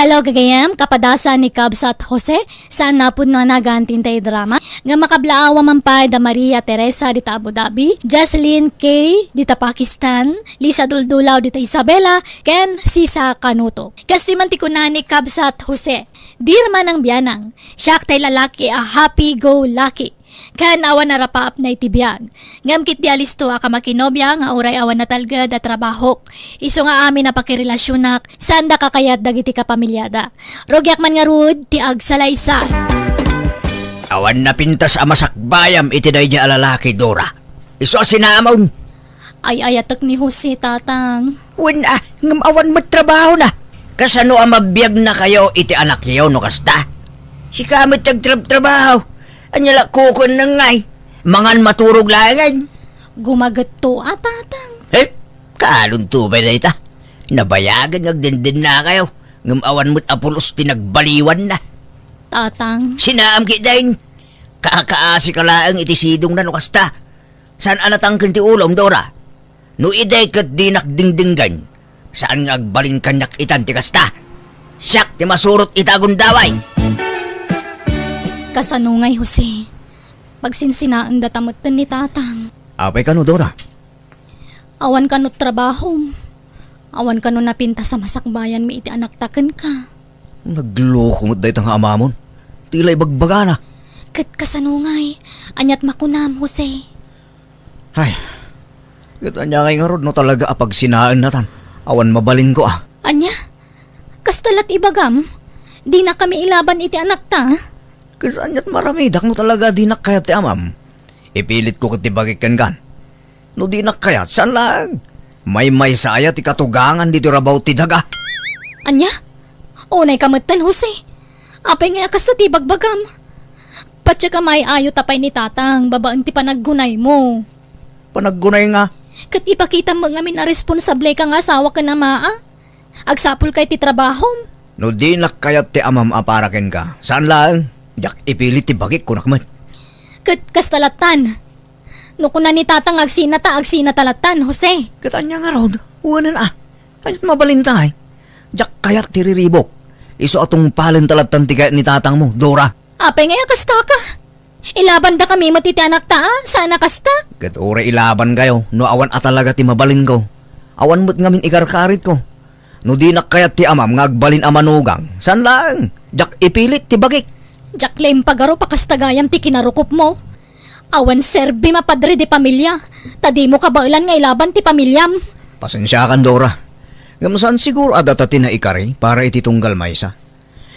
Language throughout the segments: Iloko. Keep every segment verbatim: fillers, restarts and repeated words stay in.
Hello, gagayam, kapadasan ni Kabsat Jose, saan napudno a nagan ti intay drama. Nga makablaawa man pay da Maria Teresa dita Abu Dhabi, Jocelyn K dita Pakistan, Lisa Duldulaw dita Isabela, ken Sisa Kanuto. Kas di man ti kuna ni Kabsat Jose, "Dirman ang biyanang, siak tay lalaki a happy-go-lucky. Ken awan a rapaapna iti biag. Ngem ket di alisto a kamakinobia nga uray awan natalged a trabahok. Isu nga amin a pakirelasionak, saanda kakayat dagiti kapamiliada. Rugiak man ngarud ti agsalaysay." Awan napintas a masakbayam iti daydi a lalaki, Dora. Isu a sinamon. Ay-ayatek ni Jose, Tatang. Wen a, ngem awan met trabahona. Kasano a mabiagnakayo iti anakyo no kasta? Sika met ti agtrabtrabaho. Ania la kukuenna ngay? Mangan maturog laengen. Gumagetto a, Tatang. Eh, kaanonto pay dayta? Nabayagen nga agdendennakayo, ngem awan met a pulos ti nagbaliwanna. Tatang. Sinaam ketdin. Kakaasika laeng iti sidongna no kasta. Saan a natangken ti ulom, Dora? No idi ket dinak dingdinggen, saan nga agbalin kaniak itan ti kasta? Siak ti masurot ita a gundaway. Kasano ngay, Jose? Pagsinsinaendata metten ni Tatang. Apay kano, Dora? Awan kano trabahom. Awan kano napintas a masakbayanmi iti anakta kenka. Nagloko met dayta nga amamon. Ti la ibagbagana. Ket kasano ngay? Aniat makunam, Jose? Ay, ket ania ngay ngarud no talaga a pagsinaennatan? Awan mabalinko a. Ania? Kasta la't ibagam? Dinakami ilaban iti anakta? Ket aniat maramidak no talaga dinak kayat ti amam? Ipilitko ket ti bagik kenkan. No dinak kayat, saan laeng? Maymaysa aya ti katugangan ditoy rabaw ti daga? Ania? Unay ka metten, Jose. Apay ngay a kasta ti bagbagam? Patiek a maay-ayo ta pay ni Tatang babaen ti panaggunaymo. Panaggunay nga? Ket ipakitam met ngamin a responsable ka nga asawa ken ama, a? Agsapul kay ti trabahom. No dinak kayat ti amam a para kenka, saan laeng? Diak ipilit ti bagik, kunak met. Ket kasta lattan. No kuna ni Tatang nga agsinata, agsinata lattan, Jose. Ket ania ngarud? Wenen a. Aniat mabalinta ngay? Diak kayat ti riribuk. Isu a tungpalenta lattan ti kayat ni Tatangmo, Dora. Apay ngay a kasta ka? Ilabandakami met iti anakta a, saan a kasta? Ket uray ilabankayo no awan a talaga ti mabalinko. Awan met ngamin ikarkaritko. No dinak kayat ti amam nga agbalin a manugang, saan laeng? Diak ipilit ti bagik. Diak la impagarup a kasta gayam ti kinarukopmo. Awan serbim a padre de pamilia, ta dimo kabaelan nga ilaban ti pamiliam. Pasensiakan, Dora. Ngem saan siguro a data ti naikari para iti tunggal maysa.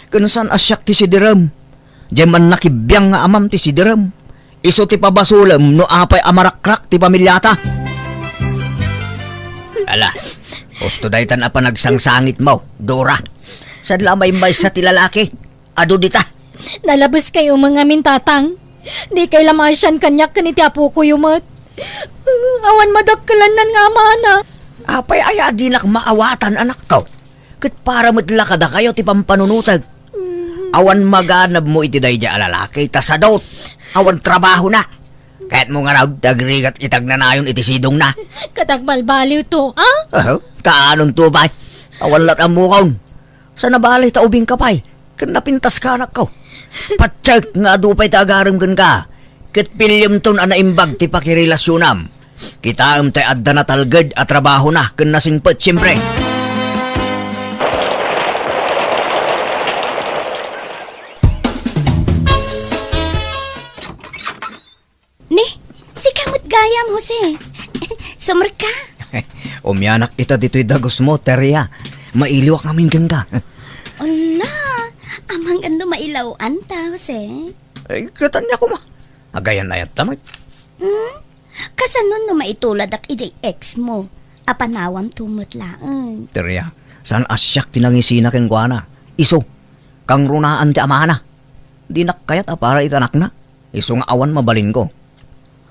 Ken saan a siak ti sidirem. Diay mannakibiang nga amam ti sidirem. Isu ti pabasolem no apay a marakrak ti pamiliata. Ala, husto daytan a panagsangsangitmo, Dora. Saan la a maymaysa ti lalaki? Adu dita. Nalabes kayo met ngamin, Tatang. Di kay la maasian kaniak ken iti apokoyo met. Awan madakkelannan nga amana. Apay aya a dinak maawatan, anakko? Ket para met la kadakayo ti pampanunotek. Awan maganabmo iti daydi a lalaki, ta sadot. Awan trabahona. Kayatmo ngarud ti agrigat iti agnanayon iti sidongna? Ket agbalbaliwto, a? Aha, kaanonto pay? Awan la't ammokon. Saan a bale ta ubingka pay, ken napintaska, anakko. Patiek nga adu pay ti agarem kenka, ket pilemton a naimbag ti pakirelasionam. Kitaem tay adda natalged a trabahona ken nasingpet, siempre. Ni, sika met gayam, Jose. Sumrek ka? Umianak ita ditoy dagusmo, Teria. Mailiwak ngamin kenka. Ala, amangan no mailawan ta, Jose. Ay, ket ania koma. Agayan-ayat ta met. Hmm? Kasano no maituladak idiay ex mo? Apanawam to met laeng. Teria, saan a siak ti nangisina kenkuana? Isu, kangrunaan ti amana. Dinak kayat a para iti anakna. Isu nga awan mabalinko.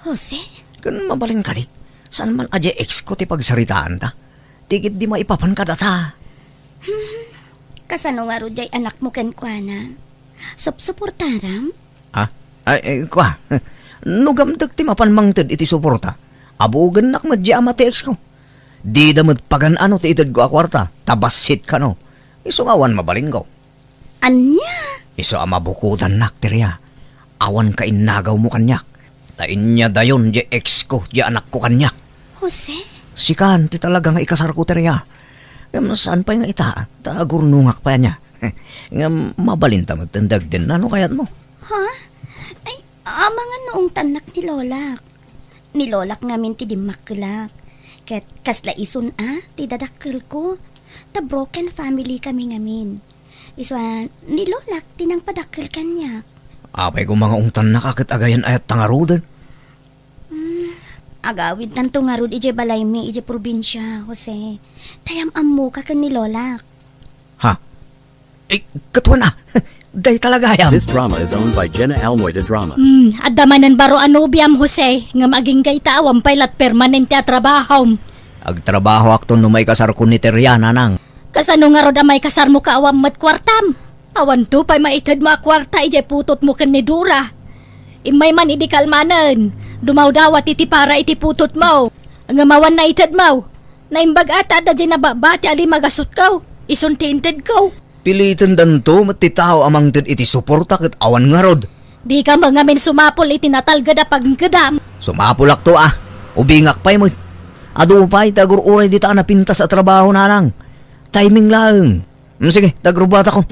Jose? Ken mabalin kadi, saan man a diay ex ko ti pagsaritaanta. Ti ket di maipapan kadata. Hmm, kasano ngarud diay anakmo kenkuana? Supsuportaram? Ah, ay, eh, kua, no gamdek ti mapan mangted iti suporta, abugennak met diay ama ti ex ko. Dida met pagan-ano ti itedko a kuarta, ta bassit kano. Isu nga awan mabalinko. Ania? Isu a mabukodannak, Teria. Awan kainnagawmo kaniak. Ta inyadayon diay ex ko, diay anakko kaniak. Jose? Sikan ti talaga nga ikasarko, Teria. Ngem saan pay nga ita, ta agurnongak pay ania. Ngem mabalinta met ti dagdinna no kayatmo. Ha? Ay, amangan no ungtannak ni Lolak. Ni Lolak ngamin ti dimmakkelak. Ket kasla isun a ti dadakkelko. Ta broken family kami ngamin. Isu a, ni Lolak ti nangpadakkel kaniak. Apay koma nga ungtannaka ket agayan-ayatta ngaruden? Hmm, agawidtanto ngarud idiay balaymi idiay probinsia, Jose. Ta yam-ammoka ken ni Lolak. Ha? Eh, katuan a. Dayta la gayam. This drama is owned by Jenna Almoy de Drama. Hmm, adda manen baro a nobiam, Jose, ngem agingga ita awan pay lat permanente a trabahom. Agtrabahoakto no maikasarko ni Teria, nanang. Kasano ngarud a maikasarmo ka awan met kuartam? Awanto pay maitedmo a kuarta idiay putotmo ken ni Dora. Immay man idi kalmanen, dumawdawat iti para iti putotmo. Ngem awan naitedmo. Naimbag a ta adda diay nababbati a lima gasutko, isun ti intedko. Pilitendanto met ti tao a mangted iti suporta ket awan ngarud. Dika met ngamin sumapul iti natalged a pagngedam. Sumapulakto a, ubingak pay met. Adu pay ti agur-uray dita a napintas a trabaho, nanang. Timing laeng. Hmm, sige, ta agrubbuatako.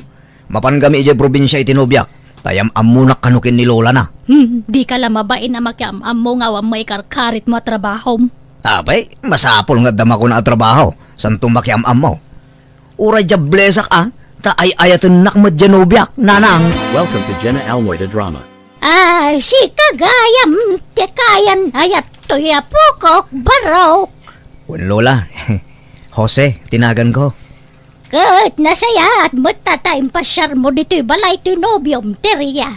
Mapangami idiay probinsia iti nobiak. Ta yam-ammonak kano ken ni Lolana. Hmm, dika la mabain a makiam-ammo nga awan maikarkaritmo a trabahom. Apay, masapul nga adda makuna a trabaho. Santo makiam-ammo. Uray diablesak a, ta ay-ayatennak met diay nobiak, nanang. Welcome to Jenna Almoy de Drama. Ah, sika gayam ti kayan-ayat toy apokok, Barok. Wen, Lola. Jose ti naganko. Ket nasayaat met ta, ta impasiarmo ditoy balay ti nobiom, Teria.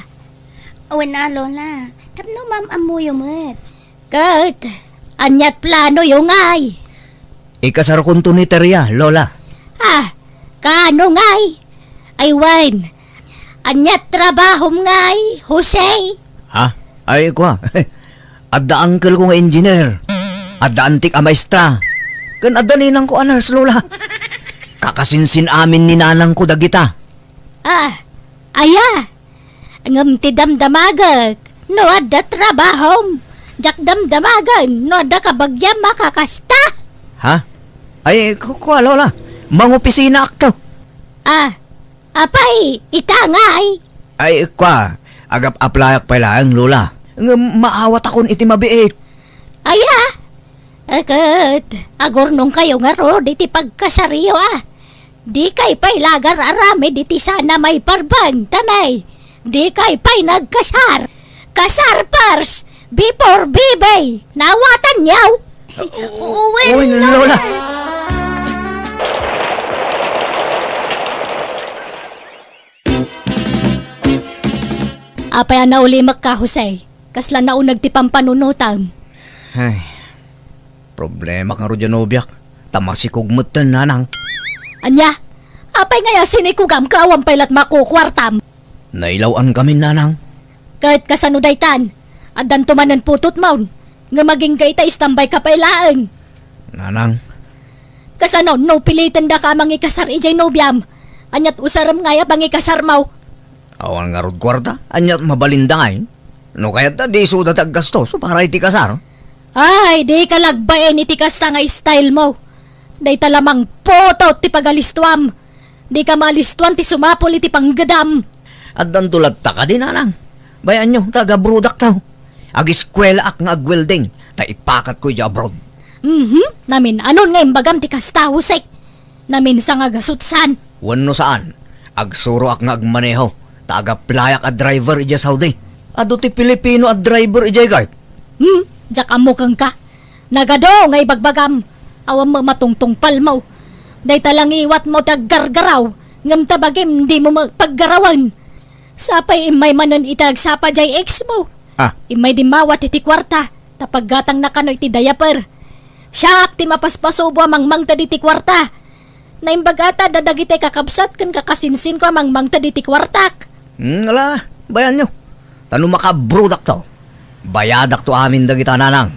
Wen a, Lola. Tapno maam-ammoyo met. Ket aniat planoyo ngay? Ikasarkonto ni Teria, Lola. Ah, kaano ngay? Ay wen, aniat trabahom ngay, Jose? Ha? Ay, kua. Adda uncle ko nga engineer. Adda antik a maestra. Ken adda ninang ko a nurse, Lola. Kakasinsin amin ni nanang ko dagita. Ah, aya? Ngem ti damdamagek, no adda trabahom, diak damdamagen no adda kabagiam a kakasta. Ha? Ay, ku-, kua, Lola. Mangopisinaakto. Ah, apay, ita ngay? Ay, kua, agap-aplayak pay laeng, Lola. Ngem maawatakon iti mabiit. Aya? Ket, agurnongkayo ngarud iti pagkasaryo, a. Dikay pay lagar aramid iti sana maiparbeng, tanay. Dikay pay nagkasar. Kasar first, before baby. Nawatanyo? Wen, Lola. Apay a naulimekka, Jose? Kasla nauneg ti pampanunotam. Ay, problema ngarud diay nobiak. Ta masikog metten, nanang. Ania? Apay ngay a sinikogam ket awan pay lat makukuartam? Nailaw-ankami, nanang. Ket kasano daytan? Addanto manen putotmon. Ngem agingga ita, istambayka pay laeng. Nanang. Kasano no pilitendaka a mangikasar idiay nobiam? Aniat usarem ngay a pangikasarmo? Awan ngarud kuarta, aniat mabalinda ngay? No kayat ta, di isuda ti aggastos para iti kasar. Ay, dika la agbain iti kasta nga stylemo. Dayta la mangputot ti pagalistuam. Dika maalistuan ti sumapul iti panggedam. Addanto latta kadi, nanang? Bayanyo, ta agabrodakto. Agiskuelaak nga agwelding, ta ipakatko idiay abroad. Mhm, namin-anon nga imbagam ti kasta, Jose? Naminsan nga gasutsan. Wenno saan, agsuroak nga agmaneho, ta agaplayak a driver idiay Saudi. Adu ti Pilipino a driver idiay, Gart. Hmm, diak ammo kenka. Nagadu nga ibagbagam, awan met matungtungpalmo. Dayta la ngiwatmo ti aggargaraw, ngem ta bagim dimo met paggarawen. Sapay immay manen iti agsapa diay ex mo. Ah. Immay dimmawat iti kuarta, ta paggatangna kano iti diaper. Siak ti mapaspasubo a mangmangted iti kuarta. Naimbag a ta adda dagiti kakabsat ken kakasinsinko a mangmangted iti kuartak. Hmm, ala, bayanyo. Ta no makaabrodakto, bayadakto amin dagita, nanang.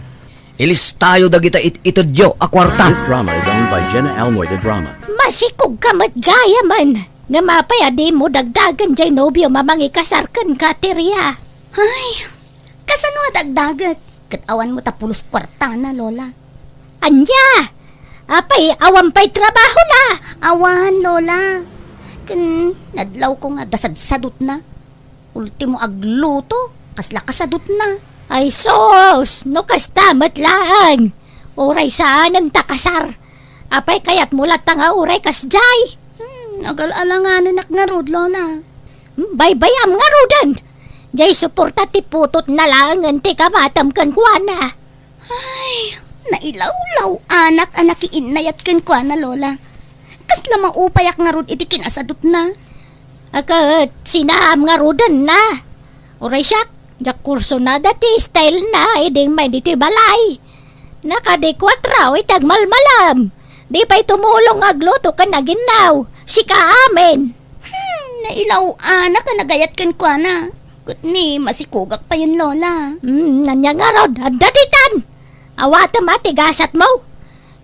Ilistayo dagita it-itedyo a kuarta. This drama is owned by Jenna Almoy de Drama. Masikog ka met gayamen. Ngem apay a dimo dagdagen jay nobiom a mangikasar kenka, Teria? Ay, kasano a dagdaget? Ket awanmo ta pulos kuartana, Lola. Ania? Apay, awan pay trabahona? Awan, Lola. Ken nadlawko nga adda sadsadutna. Ultimo agluto, kasla kasadutna. Ay sus, no kasta met laeng. Uray saanen ta kasar. Apay kayatmo latta nga uray kasdiay? Hmm, agal-alanganenak ngarud, Lola. Hmm, baybayam ngaruden. Jay suporta ti putotna laengen ti kamatam kenkuana. Ay, nailawlaw-anak a nakiinnayat kenkuana, Lola. Kasla maupayak ngarud iti kinasadutna. A ket sinaam ngarudenna. Uray siak, diak kursunada ti stylena idi immay ditoy balay. Nakadikuatraw iti agmalmalam. Di pay tumulong nga agluto ken aginnaw. Sika amin. Hmm, nailaw-anak a nagayat kenkuana. Ket ni, masikogak payen, Lola. Hmm, ania ngarud, adda ditan. Awatem a ti gasatmo.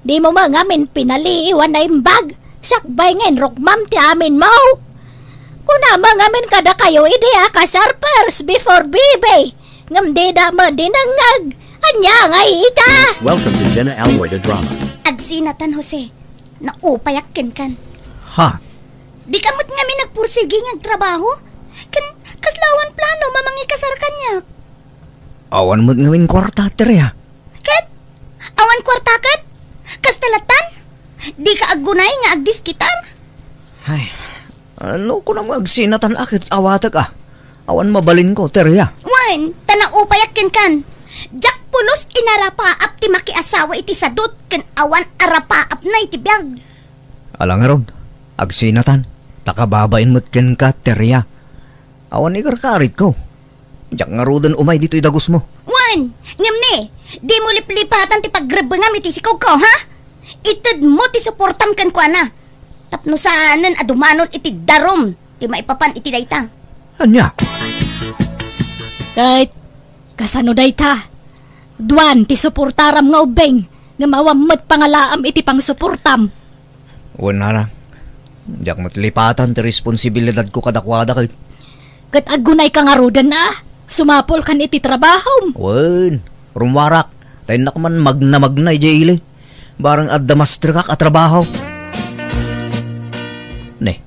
Dimo met ngamin pinaliiw a naimbag, sakbay nga inrukmam ti aminmo. Kunam met ngamin kadakayo idi a kasar first before baby, ngem dida met dinengngeg. Ania ngay ita? Welcome to Jenna Almoy the Drama. Agsinatan, Jose. Naupayak kenkan. Ha? Dika met ngamin agpursigi nga agtrabaho? Ken kasla awan plano a mangikasar kaniak? Awan met ngamin kuarta, Teria. Ket? Awan kuarta ket? Kasta lattan? Dika aggunay nga agdiskitar? Ay, ano kunam nga agsinatan a ket awatek a? Awan mabalinko, Teria. Wen, ta naupayak kenkan. Diak pulos inarapaap ti makiasawa iti sadut ken awan arapaapna iti biag. Ala ngarud, agsinatan, ta kababain met kenka, Teria. Awan ikarkaritko. Diak ngaruden umay ditoy dagusmo. Wen, ngem ni, dimo liplipatan ti pagrebbengam iti sikogko, ha? Itedmo ti suportam kenkuana. Tapno saanen a dumanon iti darum ti maipapan iti dayta. Ania? Ket kasano dayta? Duan ti suportaram nga ubbing, ngem awan met pangalaam iti pangsuportam. Wen, nanang. Diak met lipatan ti responsibilidadko kadakuada ket. Ket aggunayka ngaruden a sumapulkan iti trabahom. Wen, rummuarak. Ta innak man magna-magna idiay ili. Barang adda masterkak a trabaho. Ne.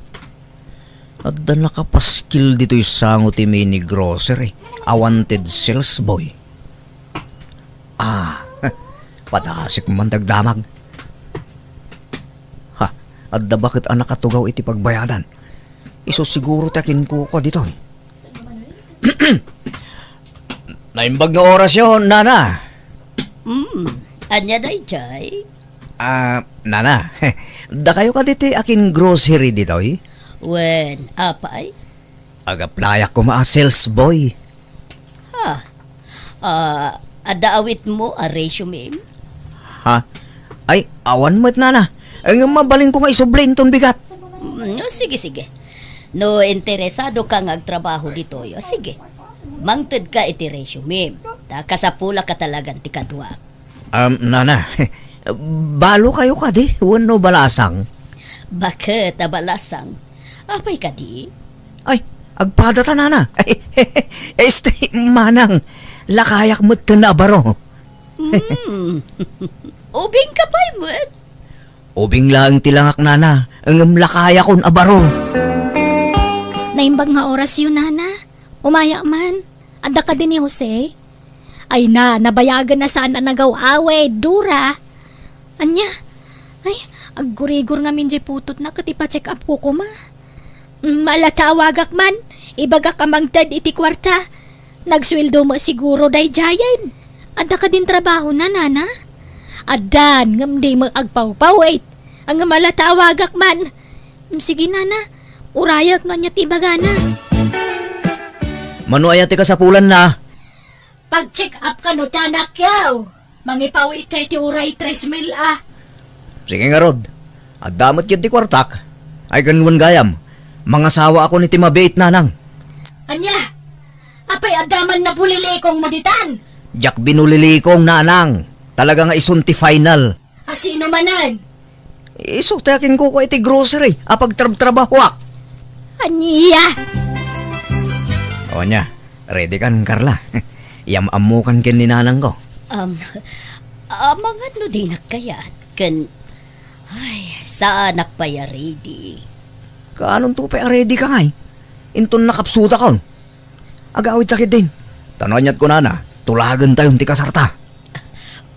Adda nakapaskil ditoy sango ti mini grocery. A wanted sales boy. Ah, padasik man dagdamag. Ha, adda baket a nakatugaw iti pagbayadan. Isu siguro ti akinkukua ditoy. Naimbag nga orasyo, nana. Hmm, ania daydiay? Ah, nana, dakayo kadi ti akin-grocery ditoy? Wen, apay? Ag-applyak koma a sales boy. Ha? Ah, adda awitmo a resume? Ha? Ay, awan met, nana. Ngem mabalinko nga isubli inton bigat. Mm, o, sige, sige. No interesado ka nga agtrabaho ditoy, o, sige. Mangted ka iti resume. Ta kasapulak a talagan ti kaduak. Um, nana, balo kayo kadi wenno balasang? Baket a balasang? Apay kadi? Ay, agpada ta, nana. Este, manang, lakayak met ken a baro. Hmm. Ubing ka pay met? Ubing laeng ti langak, nana, ngem lakayakon a baro. Naimbag nga orasyo, nana. Umayak man. Adda kadi ni Jose? Ay na, nabayagen a saan a nagaw-awid, Dora. Ania? Ay, aggurigor ngamin diay putotna ket ipa-check up ko koma. Mm, ala ta awagak man, ibagak a mangted iti kuarta. Nagsueldo met siguro daydiayen. Adda kadin trabahona, nana? Addan, ngem di met agpawpawit. Ngem ala ta awagak man. Mm, sige, nana. Urayak no ania ti ibagana. Mano aya ti kasapulanna? Pag-check up kano ti anakyo. Mangipawitka iti uray tres mil a. Sige ngarud. Adda met ketdi kuartak. Ay, ken wen gayam, mangasawaakon iti mabiit, nanang. Ania? Apay adda man nabulilikongmo ditan? Diak binulilikong, nanang. Talaga nga isun ti final. A sino manen? Isu ti akinkuko iti grocery a pagtrabtrabahoak. Ania? O ania, ready kan, Carla? Yam-ammokan ken ni nanangko. Um, amangan no dinak kayat, ken, ay, saanak pay a ready. Kaanonto pay a ready ka ngay? Inton nakapsutakon. Agawidta ketdin. Ta no aniat kunana, tulagentayon ti kasarta.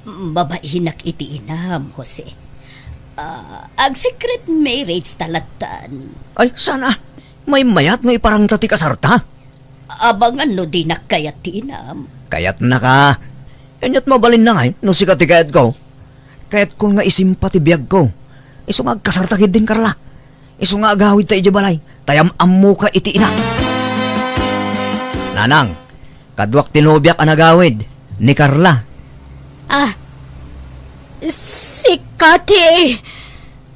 Mabainak iti inam, Jose. Ah, ag-secret marriage ta lattan. Ay, saan a? Maymayat no iparangta ti kasarta? Abangan no dinak kayat ti inam. Kayatnaka. Aniat mabalinna ngay no sika ti kayatko? Kayatkon nga isimpa ti biagko. Isu nga agkasarta ketdin, Carla. Isu nga agawidta idiay balay, ta yam-ammoka iti ina. Nanang, kaduak ti nobiak a nagawid, ni Carla. Ah, sika ti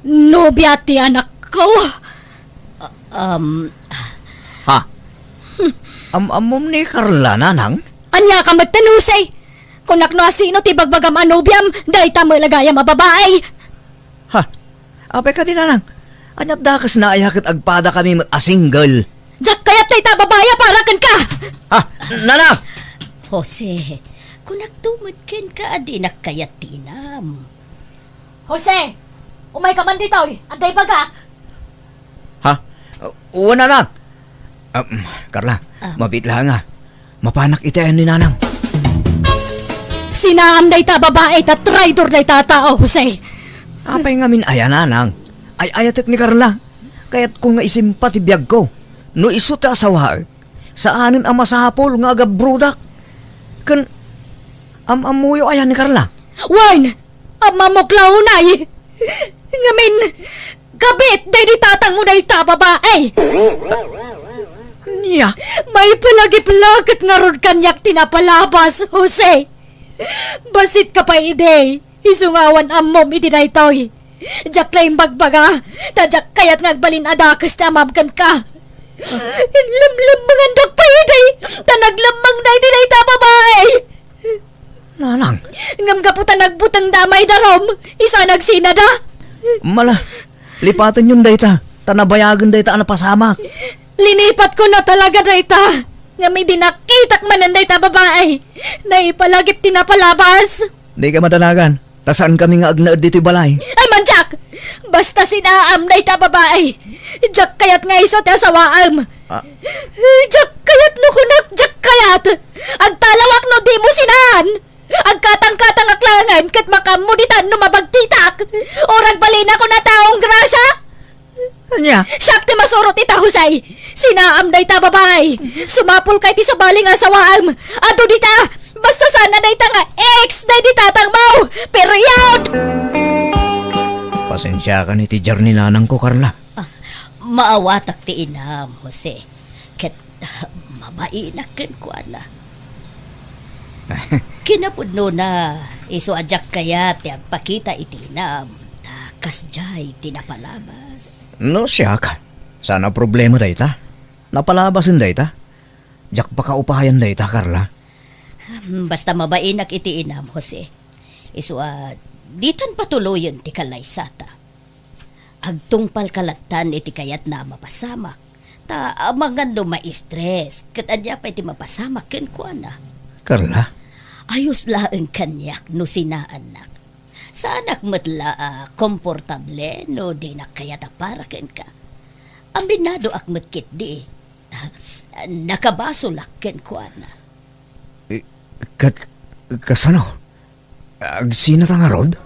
nobia ti anakko? Ah, um, Ha? Am-ammom ni Carla, nanang? Ania ka met, Jose? Kunak no asino ti bagbagam a nobiam, dayta met la gayam a babai. Ha? Apay kadi, nanang? Aniat dakesna aya ket agpadakami met a single? Diak kayat dayta a babai a para kenka! Ha? Nanang! Jose, kunakto met kenka a dinak kayat ti inam. Jose, umayka man ditoy, adda ibagak. Ha? Wen, nanang. Um, Carla, Ah. mabiit laeng a. Mapanak iti ayan ni nanang. Sinaam dayta a babai ta traidor dayta a tao, Jose. Apay ngamin aya, nanang? Ay-ayatek ni Carla. Kayatko nga isimpa ti biagko. No isu ti asawaek, saanen a masapul nga agabrodak. Ken am-ammoyo aya ni Carla? Wen, am-ammok la unay. Ngamin, kabit daydi tatangmo dayta a babai. Ania? Maipalagip la ket ngarud kaniak ti napalabas, Jose. Basitka pay idi, isu nga awan ammom iti daytoy. Diak la imbagbaga, ta diak kayat nga agbalin a dakes ti amam kenka. Inlemlemmengandak pay idi, ta naglemmeng daydi dayta a babai. Nanang. Ngem gapu ta nagbutengda a maidarum, isu a nagsinada. Mala, lipatenyon dayta, ta nabayagen dayta a napasamak. Linipatkon a talaga dayta. Ngem idi nakitak manen dayta a babai, naipalagip ti napalabas. Dika madanagan, ta saankami nga agnaed ditoy balay. Ay, man, Jack! Basta sinaam dayta a babai. Diak kayat nga isu ti asawaem. Ah. Diak kayat no kunak, diak kayat! Agtalawak no dimo sinaan! Agkatangkatangak laengen ket makaammo ditan no mabagtitak, o ragbalinak a taong grasa. Ania? Siak ti masurot ita, Jose. Sinaam dayta a babai. Sumapulka iti sabali nga asawaem. Adu dita. Basta saan a dayta nga ex daydi tatangmo. Period! Pasensiakan iti jar ni nanangko, Carla. Ah, maawatak ti inam, Jose. Ket mabainak kenkuana. Kinapudnona, isu a diak kayat ti agpakita iti inam, ta kasdiay ti napalabas. No siak, saan a problema dayta? Napalabasen dayta? Diak pakaupayan dayta, Carla. Basta mabainak iti inam, Jose. Isu a ditan patuloyen ti kalaysata. Agtungpalka lattan iti kayatna a mapasamak, ta amangan no ma-stress, ket ania pay ti mapasamak kenkuana? Carla? Ayos laeng kaniak no sinaannak. Saanak met la a komportable no dinak kayat a para kenka. Aminadoak met ketdi. Nakabasolak kenkuana. Eh, kat-, kasano? Agsinata ngarud?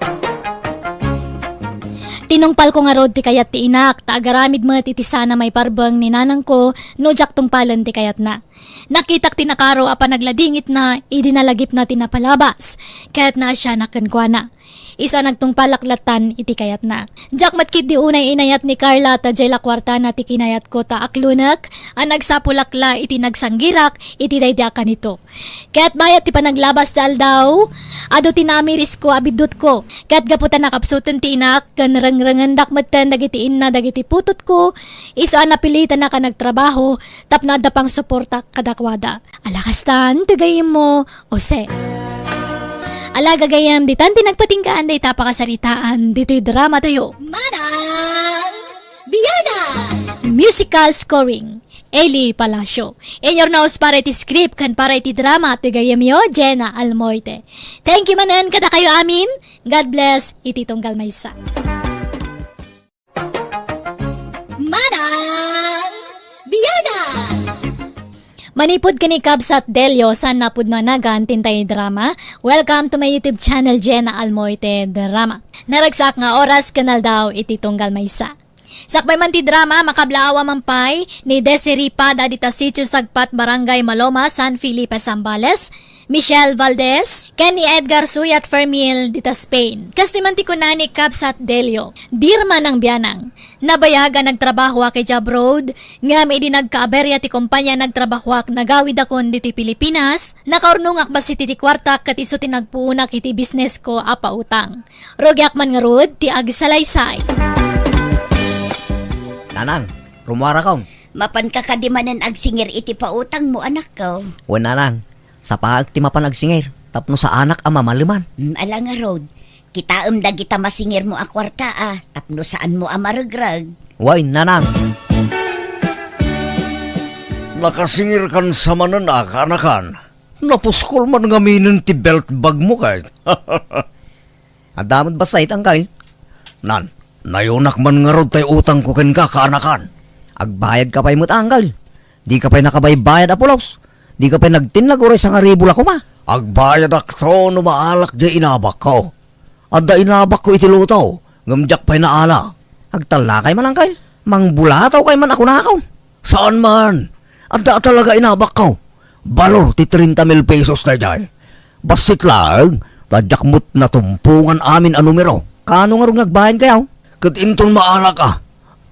Tinungpalko ngarud ti kayat ti inak, ta agaramid met iti saan a maiparbeng ni nanangko no diak tungpalen ti kayatna. Nakitak ti nakaro a panagladingitna idi nalagipna ti napalabas, ket naasianak kenkuana. Isu a nagtungpalak lattan iti kayatna. Diak met ketdi unay inayat ni Carla ta diay la kuartana ti kinayatko ta aklonek a nagsapulak la iti nagsanggirak iti daydi a kanito. Ket bayat ti panaglabas ti aldaw, adu ti naamirisko a biddutko. Ket gapu ta nakapsuten ti inak ken rengrengendak metten dagiti inna dagiti putotko, isu a napilitanak a nagtrabaho tapno adda pangsuportak kadakuada. Ala kastan ti gayyemmo, Jose. Ala gagayyem, ditan ti nagpatinggaan dayta a pakasaritaan ditoy dramatayo. Mana! Biada! Musical scoring, Eli Palacio. Inyurnos para iti script ken para iti drama ti gayyemyo, Jenna Almoite. Thank you manen kadakayo amin. God bless iti tunggal maysa. Manang Biada! Manipud ken ni Kabsat Delio, saan napudno a nagan ti intay drama. Welcome to my YouTube channel, Jenna Almoite Drama. Naragsak nga oras ken aldaw iti tunggal maysa. Sakbay man ti drama, makablaawa man pay ni Desiree Pada dita Sitio Sagpat, Barangay Maloma, San Felipe, Zambales, Michelle Valdez, ken ni Edgar Suyat Fermil dita Spain. Kastoy man ti kuna ni Kabsat Delio, Dirma nang bianang. Nabayag a nagtrabahoak idiay abroad, ngem idi nagkaaberya ti kompania nagtrabahoak, nagawidakon ditoy Pilipinas, nakaurnongak bassit iti kuartak ket isu ti nagpuonak iti businessko a pautang. Rugiak man ngarud ti agsalaysay. Nanang, rummuarakon. Mapanka kadi manen agsingir iti pautangmo, anakko? Wen, nanang. Sapaek ti mapan agsingir tapno saanak a mamaleman. Mm, ala ngarud. Kitaem dagita masingirmo a kuarta a tapno saanmo a maregreg. Wen, nanang. Nakasingirkan sa manen a kaanakan. Napuskol man ngaminen ti belt bagmo ket. Adda met bassit, Angkel. Nan, nayunak man ngarud tay utangko kenka, kaanakan. Agbayadka pay met, Angkel. Dika pay nakabaybayad a pulos. Dika pay nagtinnag uray sangaribu la koma. Agbayadakto no maalak diay inabakko. Adda inabakko iti luto, ngem diak pay naala. Agtallakay man, Angkel. Mangbulatawkay man a kunakon. Saan man. Adda talaga inabakko. Balor ti treinta mil pesos daydiay. Bassit laeng, ta diak met natumpongan amin a numero. Kaano ngarud nga agbayankayo? Ket inton maalak a.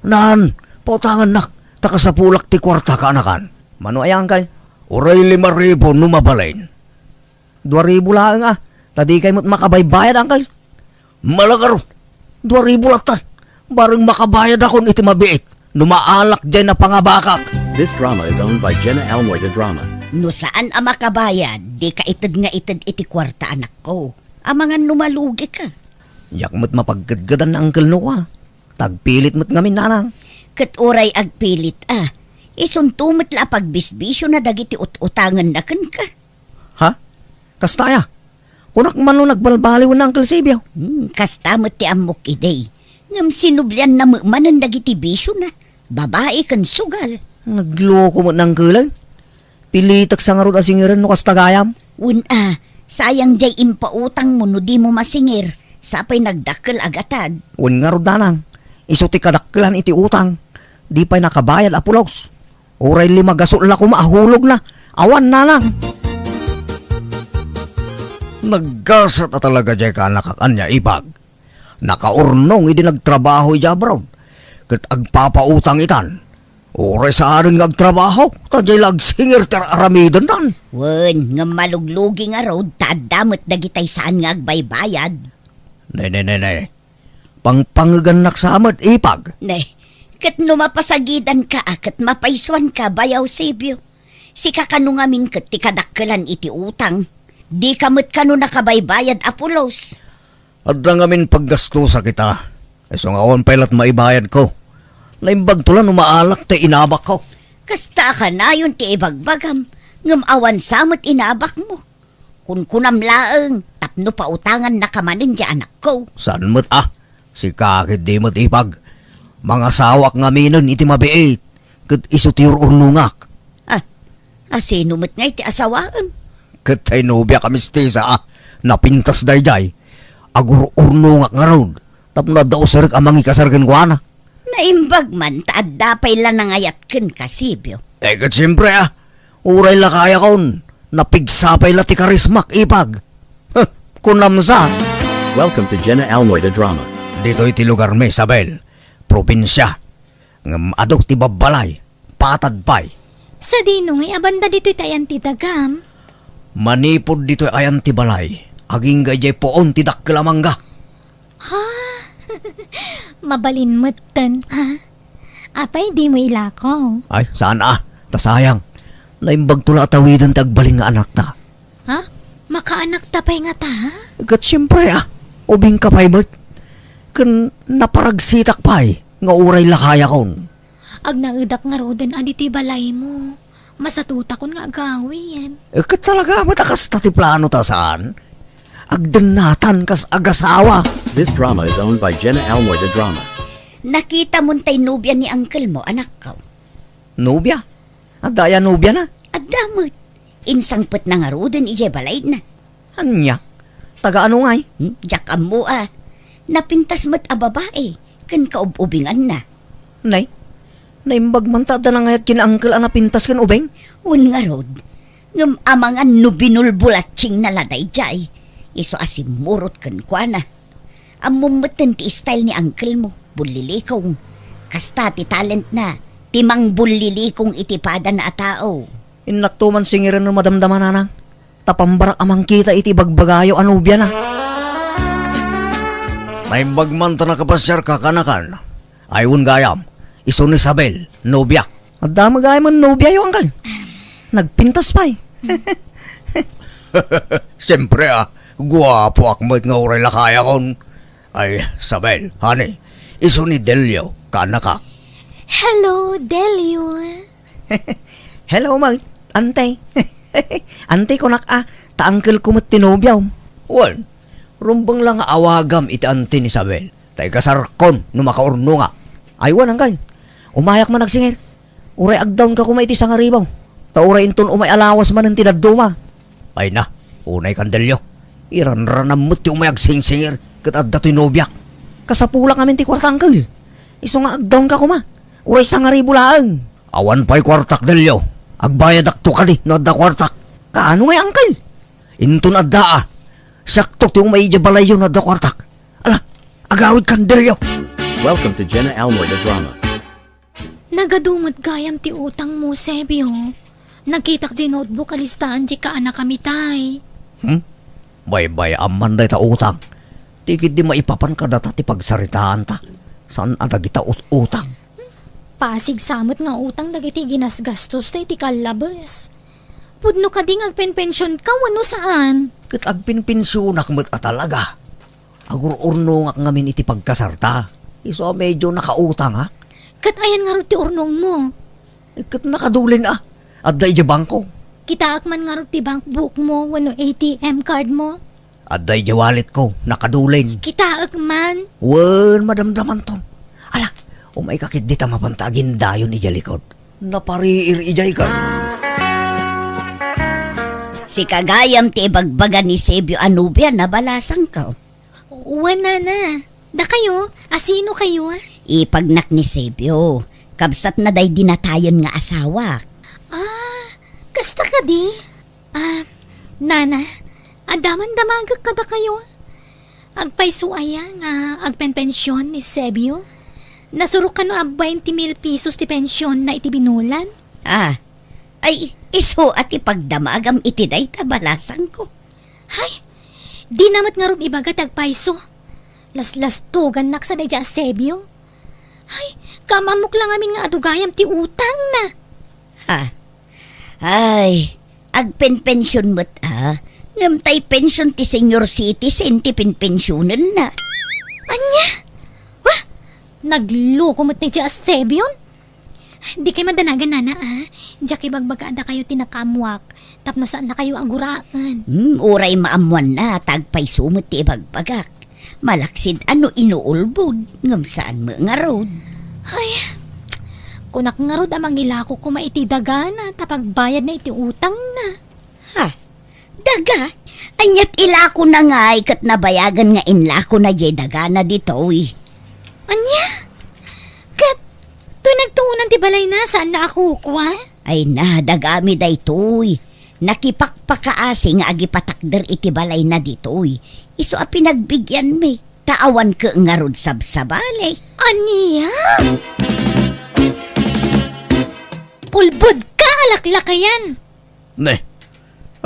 Nan, pautangannak, ta kasapulak ti kuarta, kaanakan. Mano aya, Angkel? Uray lima ribu no mabalin. Dua ribu laeng a, ta dikay met makabaybayad, Angkel. Malagaro, dua ribu latta. Bareng makabayadakon iti mabiit no maalak diay napangabakak. This drama is owned by Jenna Almoy the Drama. No saan a makabayad, dika ited nga ited iti kuarta, anakko. Amangan no malugika. Diak met mapagkedkedan, Angkel, no kua. Tagpilit met ngamin, nanang. Ket uray agpilit a, isunto met la a pagbisbisiona dagiti ut-utangenna kenka. Ha? Kasta aya? Kunak man no nagbalbaliwen ni Uncle Sibio. Hmm, kasta met ti ammok idi. Ngem sinublianna met manen dagiti bisiona, babai ken sugal. Nagloko met ni Uncle. Pilitek sa ngarud a singiren no kasta gayam. Wen a, sayang diay impautangmo no dimo masingir, sa pay nagdakkel a gatad. Wen ngarud, nanang, isu ti kadakkelan iti utang. Di pay nakabayad a pulos. Uray lima gasut la koma a hulogna. Awan, nanang. Naggasat a talaga diay kaanakak ania, Ipag. Nakaurnong idi nagtrabaho idiay abroad. Ket agpapautang itan. Uray saanen nga agtrabaho, ta diay la agsingir ti ar-aramidennan. Wen, ngem maluglugi ngarud, ta adda met dagitay saan nga agbaybayad. Ne, ne, ne, ne. Pangpangegannak sa met, Ipag. Ne, ket no mapasagidanka a ket mapaysuanka, Bayaw Sibio. Sika kano ngamin ket ti kadakkelan iti utang. Dika met kano nakabaybayad a pulos. Adda ngamin paggastosak ita. Isu nga awan pay lat maibayadko. Naimbagto la no maalak ti inabakko. Kasta a kanayon ti ibagbagam, ngem awan sa met inabakmo. Kunkunam laeng tapno pautangannaka manen ti anakko. Saan met a? Sika ketdi met, Ipag. Mangasawaak ngaminen iti mabiit, ket isu ti ur-urnongak. Ah, asino met ngay ti asawaem? Ket tay nobiak a mistisa a napintas daydiay. Agur-urnongak ngarud tapno adda usarek a mangikasar kenkuana. Naimbag man ta adda pay la nangayat kenka, Sibio. Eh, ket siempre, ah. Uray la kayakon, napigsa pay la ti karismak, Ipag. Huh, kunam sa. Welcome to Jenna Almoy the Drama. Ditoy ti lugarmi, Isabel. Probinsia. Ngem adu ti babbalay. Patad pay. Sadino ngay a banda ditoy ti ayan ti dagam? Manipud ditoy ayan ti balay, agingga idiay puon ti dakkel a mangga. Ha? Mabalin metten, ha? Apay dimo ilako? Ay, saan a? Ta sayang. Naimbagto la a tawiden ti agbalin nga anakta. Ha? Makaanakta pay ngata? Ket siempre a. Ubingka pay met. Ken naparagsitak pay. nga uray lakayakon. Agnaedak ngaruden a ditoy balaymo. Masatutakon nga agawid. Eh, ket talaga met a kasta ti plano ta saan? Agdennatan kas agasawa. This drama is owned by Jenna Almoy the Drama. Nakitamon tay nobia ni uncle mo, anakko? Nobia? Adda aya nobiana? Adda met. Insangpetna ngaruden idiay balayna. Ania? Taga ano ngay? Hmm, diak ammo a. Napintas met a babai, ken kaub-ubinganna. Nay, naimbag man ta adda nangayat ken uncle a napintas ken ubing? Wen ngarud, ngem amangan no binulbulatsingna la daydiay, isu a simmurot kenkuana. Ammom metten ti style ni uncle mo, bullilikong. Kasta ti talentna, ti mangbullilikong iti padana a tao. Innakto man singiren no madamdama, nanang, ta pambarak a mangkita iti ibagbagayo a nobiana. Naimbag man ta nakapasiarka, kaanakan. Ay, wen gayam, isu ni Isabel, nobiak. Adda met gayam nobia, uncle. Nagpintas pay. Siempre, a, guapoak met nga uray lakayakon. Ay, Isabel, honey, isu ni Delio, kaanakak. Hello, Delio. Hello, Mang Ante. Ante, kunak a, ta uncle ko met ti nobiam. Wen, rumbeng la nga awagam iti ante ni Isabel, ta ikasarkon no makaurnongak. Ay, wen, uncle. Umayak man agsingir. Uray agdawnka koma iti sangaribu. Ta uray inton umay a lawas manen ti dadduma. Ay na, unay kan Delio. Iranranam met ti umay agsingsingir ket adda toy nobiak. Kasapulak ngamin ti kuarta, uncle. Isu nga agdawnka koma. Uray sangaribu laeng. Awan pay kuartak, Delio. Agbayadakto kadi no adda kuartak. Kaano ngay, uncle? Inton adda a. Siakto ti umay idiay balayyo no adda kuartak. Ala, agawid kan, Delio. Welcome to Jenna Almoy the Drama. Nagadu met gayam ti utangmo, Sebio. Nakitak diay notebook a listaan ti kaanakami tay. Hmm? Baybay-am man dayta utang. Ti ketdi maipapan kadata ti pagsaritaanta. Saan a dagita ut-utang. Pasig sa met nga utang dagiti ginasgastosta iti kallabes. Pudno kadi nga agpenpensionka wenno saan? Ket agpenpensionak met a talaga. Agur-urnongak ngamin iti pagkasarta. Isu a medio nakautangak. Ket ayan ngarud ti urnongmo? Eh, ket nakadulin a. Adda idiay bangko. Kitaek man ngarud ti bank bookmo wenno A T M cardmo? Adda idiay walletko, nakadulin. Kitaek man. Wen, madamdamanton. Ala, umayka ketdi ta mapanta agindayon idiay likod. Napariir idiay kan. Sika gayam ti ibagbaga ni Sebio a nobia na balasangko. Wen, nana. Dakayo, asino kayo? Ipagnak ni Sebio. Kabsatna daydi natayen nga asawak. Ah, kasta kadi? Ah, nana, adda man damagek kadakayo. Agpayso aya nga agpenpension ni Sebio? Nasurok kano a twenty mil pesos ti pensionna iti binulan? Ah, ay, isu a ti pagdamagam iti dayta balasangko. Hay, dina met ngarud ibaga ti agpayso. Laslastogannak sa daydiay a Sebio. Hay, kaamok la ngamin nga adu gayam ti utangna. Ha? Ay, agpenpension met a. Ngem tay pension ti senior citizen ti penpensionenna. Ania? Wah! Nagloko met ni Jia Sebion? Di kay madanagan, nana, a. Diak ibagbaga a dakayo ti nakaammoak tapno saannakayo a guraen. Hmm, uray maammoanna, ta agpayso met ti ibagbagak. Malaksid a no inuulbod, ngem saan met ngarud. Ay, kunak ngarud a mangilako koma iti dagana ta pagbayadna iti utangna. Ha? Daga? Ania't ilakona ngay ket nabayagen nga inlakona diay dagana ditoy? Ania? Ket toy nagtuonan ti balayna, saanna a kukua? Ay na, dagami daytoy. Nakipakpakaasi nga agipatakder iti balayna ditoy. Isu a pinagbigianmi, ta awan ket ngarud sabsabali. Ania? Ulbod ka, alaklakayan! Ne,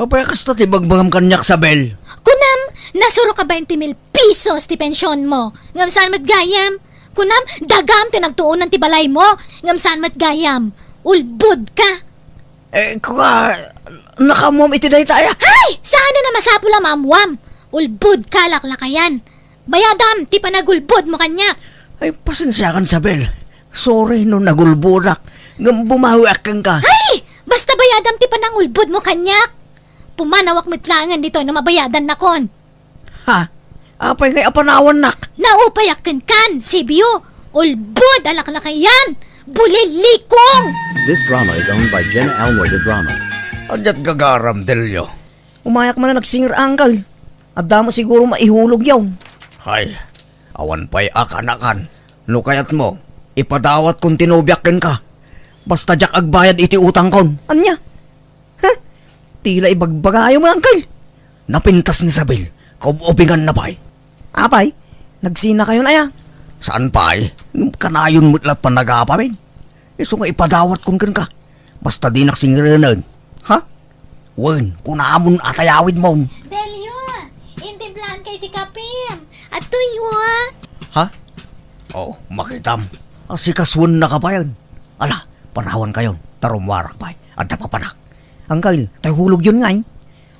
apay a kasta ti bagbagam kaniak, Sabel? Kunam, nasurok a twenty mil pesos ti pensionmo, ngem saan met gayam? Kunam, dagam ti nagtuonan ti balaymo, ngem saan met gayam? Ulbod ka! Eh, kua, nakaammoam iti dayta aya? Hay! Saanen a masapul a maammoam. Ulbod ka, laklakayan. Bayadam ti panagulbodmo kaniak. Ay, pasensiakan, Isabel. Sorry no nagulbodak. Ngem bumawiak kenka. Ay! Basta bayadam ti panangulbodmo kaniak. Pumanawak met laengen ditoy no mabayadannakon. Ha? Apay ngay a panawannak? Naupayak kenkan, Sibio. Ulbod a laklakayan. Bulilikong! This drama is owned by Jenna Almoy de Drama. Ania't gagaram, Delio? Umayak man a nagsinger, Uncle. Adda met siguro maihulogyo. Hay, awan pay a kanakan. No kayatmo, ipadawatkon ti nobiak kenka. Basta diak agbayad iti utangkon. Ania? Huh? Tila ibagbagayo man, Uncle. Napintas ni Isabel. Kaub-ubinganna pay. Apay, nagsinakayon aya? Saan pay? Ngem kanayon met la't panagapamin. Isu nga ipadawatkon kenka. Basta dinak singerenen. Ha? Wen, kunamon a tayawidmon. Delio, intimplaanka iti kapim. Adtoy, wa. Ha? Oh, makitam. Asikasuennaka payen. Ala, panawankayon, ta rummuarak pay. Adda papanak. Uncle, tay hulogyon ngay.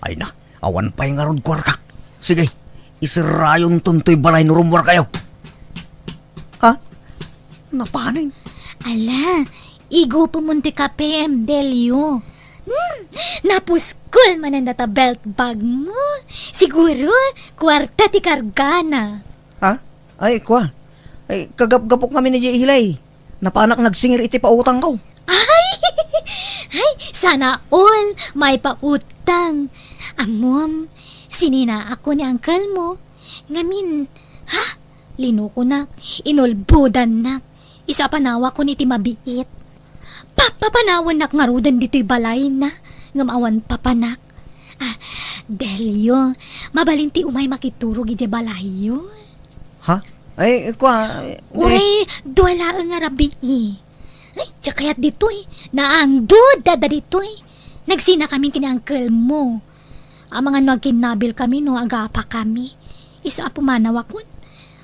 Ay na, awan pay ngarud kuartak. Sige, iserrayonton toy balay no rummuarkayo. Ha? Napanen? Ala, igupemon ti kapim, Delio. Hmm, napuskol manen data belt bag mo. Siguro, kuarta ti kargana. Ha? Ay, kua. Ay, kagapgapok ngamin idiay ilay. Napanak nagsinger iti pautangko. Ay! Ay, sana all maipautang. Ammom, sininaakon ni uncle mo. Ngamin, ha? Linukonak, inulbodannak. Isu a panawakon iti mabiit. Papapanawannak ngaruden ditoy balayna, ngem awan papanak. Ah, Delio, mabalin ti umay makiturog idiay balayyo. Ha? Ay, kua, eh. Uray, dua laeng a rabii. Ay, diak kayat ditoy. Naangdod dada ditoy. Nagsinakamin ken ni uncle mo. Amangan no agkinnabilkami no agapakami. Isu a pumanawakon.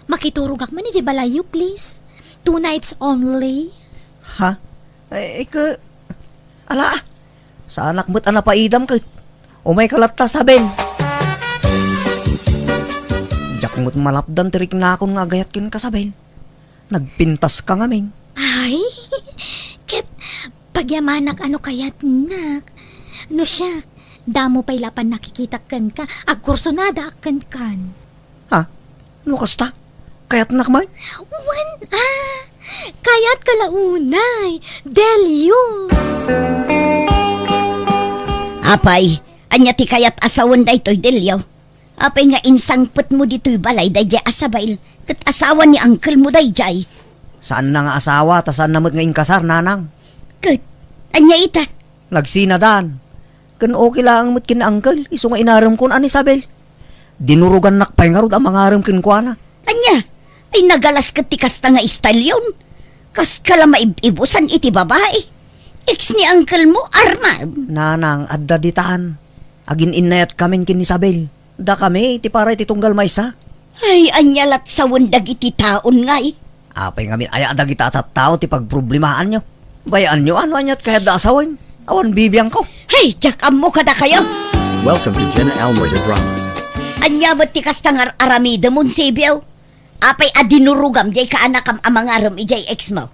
Makiturogak man idiay balayyo, please. Two nights only. Ha? Ay, ika, ala, ah. Saanak met a napaidam ket umayka latta, Isabel. Diak met malapdan ti riknakon nga agayat kenka, Isabel. Nagpintaska ngamin. Ay, ket pagyamanak a no kayatnak. No siak, damo pay la a pannakikitak kenka, agkursunadaak kenkan. Ha? No kasta? Kayatnak man? Wen, ah, kayatka la unay, Delio. Apay, ania ti kayat a sawen daytoy, Delio? Apay nga insangpetmo ditoy balay daydiay a Isabel, ket asawa ni uncle mo daydiay? Saanna nga asawa, ta saanna met nga inkasar, nanang. Ket, ania ita? Nagsinadan. Ken okay laeng met ken ni uncle, isu nga inaremkon a ni Isabel. Dinurogannak pay ngarud a mangarem kenkuana. Ania? Ay, nagalas ket ti kasta nga istalyon. Kaska la maib-ibusan iti babai. Ex ni uncle mo, Armand. Nanang, adda ditan. Agin-innayatkamin ken ni Isabel. Dakami ti para iti tunggal maysa. Ay, ania lat sawen dagiti taon ngay? Apay ngamin aya dagita a tattao ti pagproblemaanyo? Bay-anyo a no aniat kayatda a sawen? Awan bibiangko. Hay, diak ammo kadakayo. Welcome to Jenna Almoy de Drama. Ania met ti kasta nga ar-aramidemon, Sibio? Apay a dinurogam diay kaanakam a mangarem idiay ex mo?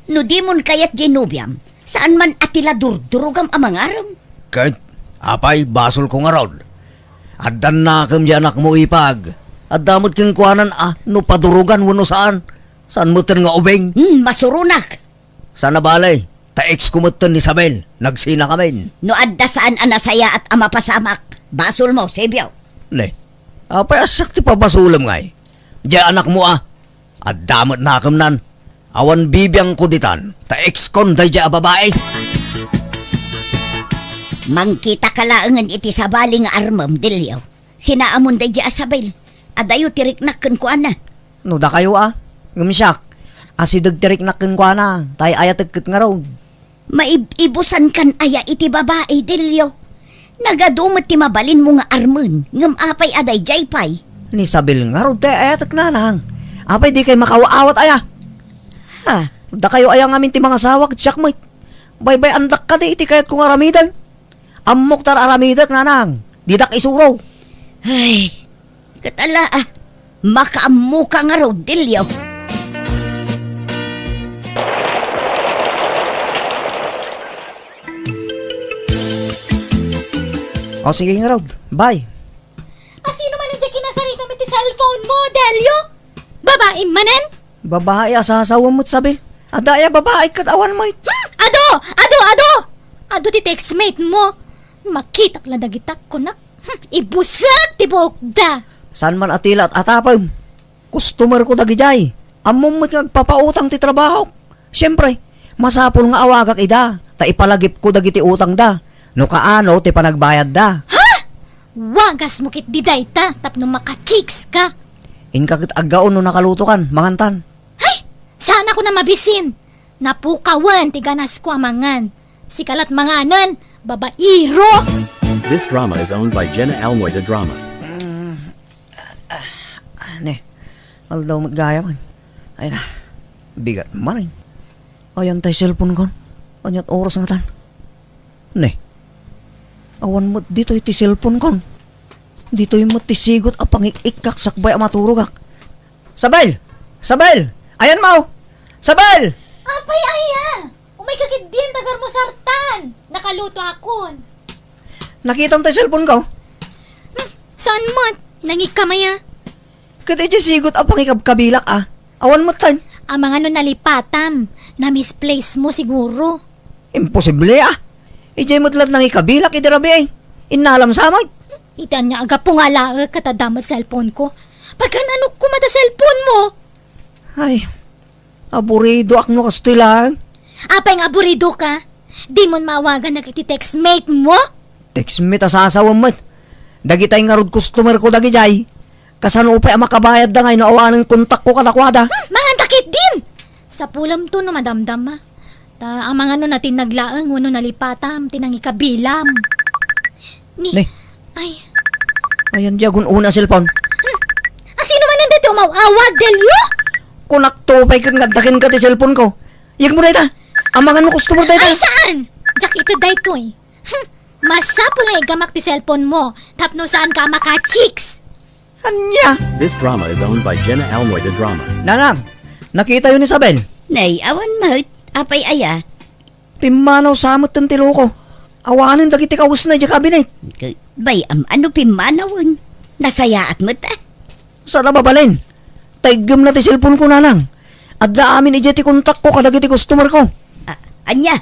No dimon kayat diay nobiam, saan man a ti la durdurogam a mangarem? Ket, apay, basolko ngarud. Addannakem diay anakmo, ipag. Adda met kenkuanan a no padurogan wenno saan. Saan metten nga ubing? Hmm, masuronak. Saan a bale, ta ex ko metten ni Isabel, nagsinakamin. No adda saan a nasayaat a mapasamak, basolmo, Sibio. Ne, apay a siak ti pabasolem ngay? Diay anakmo a, adda met nakemnan. Awan bibiangko ditan, ta ex kon daydiay a babai. Mangkitaka laengen iti sabali nga armem, Delio. Sinaamon daydiay a Isabel. Adayo ti riknak kenkuana. No dakayo a, ngem siak, asideg ti riknak kenkuana, ta ay-ayatek ket ngarud. Maib-ibusankan aya iti babai, Delio? Nagadu met ti mabalinmo nga armen, ngem apay a daydiay pay? Ni Isabel ngarud ti ay-ayatek, nanang. Apay dikay makawa-awat aya? Ha? Dakayo aya ngamin ti mangasawa ket siak met? Baybay-andak kadi iti kayatko nga aramiden? Ammok ta ar-aramidek, nanang. Didak isuro. Ay, ket ala, ah, makaammoka ngarud, Delio. O, sige ngarud. Bye. Asino manen diay kinasaritam iti cellphone mo, Delio? Babaim manen? Babai a sasawem met, Sabel. Adda aya babai ket awan met. Hmm! Adu! Adu! Adu! Adu ti textmate mo. Makitak la dagita, kunak. Hmm, ibusek ti buokda. Saan man a tila at atapem. Customer ko dagidiay. Ammom met nga agpapautang ti trabahok. Siempre, masapul nga awagak ida, ta ipalagipko dagiti utangda. No kaano ti panagbayadda. Ha? Wagasmo ketdi dayta tapno maka-chicks ka. Inka ket aggaon no nakalutokan, mangantan. Hay! Saanakon a mabisin. Napukawen ti ganasko a mangan. Sika la't manganen, babaero! This drama is owned by Jenna Almoy de Drama. Ne, aldaw met gayam. Ay na, bigat man eh. Ayan tay cellphone kon. Aniat oras ngatan? Ne, awan met ditoy ti cellphone kon. Ditoy met ti sigot a pangik-ikkak sakbay a maturogak. Sabel! Sabel! Ayan mo! Sabel! Apay aya? Umayka ketdin, tagarmusartan! Nakalutoakon! Nakitam tay cellphone ko? Hmm, saan met? Nangikam aya? Ket idiay sigot a pangikabkabilak a. Awan met tay. Amangan no nalipatam. Na-misplace mo siguro. Imposible a. Idiay met la't nangikabilak idi rabii. Innalam sa met. Iti ania a gapu nga alaek ket adda met cellphone ko. Pagan-anok koma da cellphone mo? Ay, aburidoak no kastoy laeng. Apay nga aburido ka? Dimon maawagan dagiti textmate mo? Textmate a sasawem met. Dagitay ngarud customer ko dagidiay. Kasano pay a makabayadda ngay no awanen kontakko kadakuada? Hmm, manganta ketdin! Sapulemto no madamdama. Ta amangan no natinnag laeng wenno nalipatam ti nangikabilam. Ni, Ne. Ay. Ayan diay agun-una a cellphone. Hmm. Asino manen daytoy umaw-awag, Delio? Kunakto pay ket nga adda kenka ti cellphone ko. Yegmo dayta. Amangan no customer dayta. Ay, saan? Diak iti daytoy. Hmm. Masapul nga igamak ti cellphone mo tapno saanka a maka-chicks. Ania? This drama is owned by Jenna Almoy de Drama. Nanang, nakitayo ni Isabel? Nay, awan met. Apay aya? Pimmanaw sa met ti loko. Awanen dagiti kawesna idiay kabinet. K-, bay, am-, ano pimmanawen? Nasayaat met, ah. Saan a mabalin? Taiggem na ti cellphone ko, nanang. Adda amin idiay ti kontak ko kadagiti customer ko. A-, ania?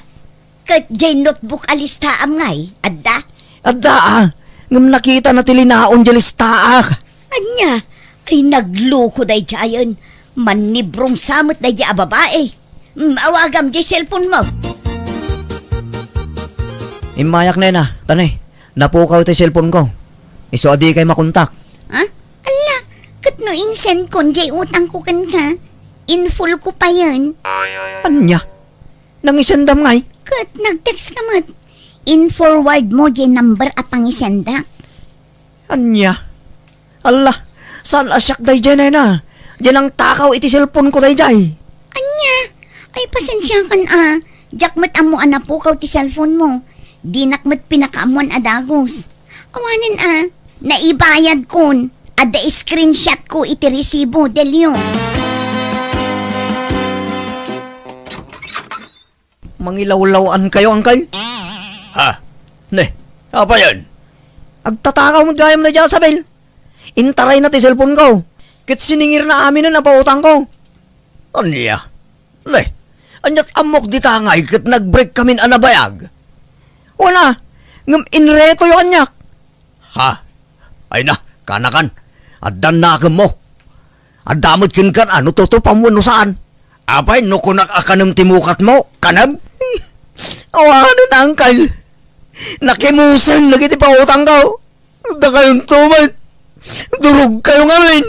Ket diay notebook a listaam ngay, adda? Adda, ah. Ngem nakita na ti linaon diay listaak. Ania? Ay, nagloko daydiayen. Mannibrong sa met daydiay a babai. Mm, awagam diay cellphone mo. Immayak, nena. Tani, napukaw ti cellphone ko. Isu a dikay makontak. Ha? Ala, ket no insend kon diay utang ko kenka, in-full ko payen. Ania? Nangisendam ngay? Ket nag-text ka met. In-forward mo diay number a pangisendak. Ania? Alla, saan a siak daydiay, nena? Diay nangtakaw iti cellphone ko daydiay. Ania? Ay, pasensiakan a. Diak met ammo a napukaw ti cellphone mo. Dinak met pinakaammoan a dagus. Awanen a, naibayad kon. Adda screenshot ko iti resibo, Delio. Mangilawlaw-an kayo, angkel? Ha? Ne, apayen? Agtatakaw met gayam daydiay a Isabel. Intarayna ti cellphone ko. Ket siningirna aminen a pautang ko. Ania? Ne, aniat ammok dita ngay ket nag-break kamin a nabayag? Wen a, ngem inretoyo kaniak. Ha? Ay na, kanakan. Addan nakemmo. Adda met kenkan a no tutupam wenno saan. Apay, no kunak a kanem ti mukatmo, kanem? Awanen, angkel. Nakimusen dagiti pautangko. Dakayonto met. Durogkayo ngamin.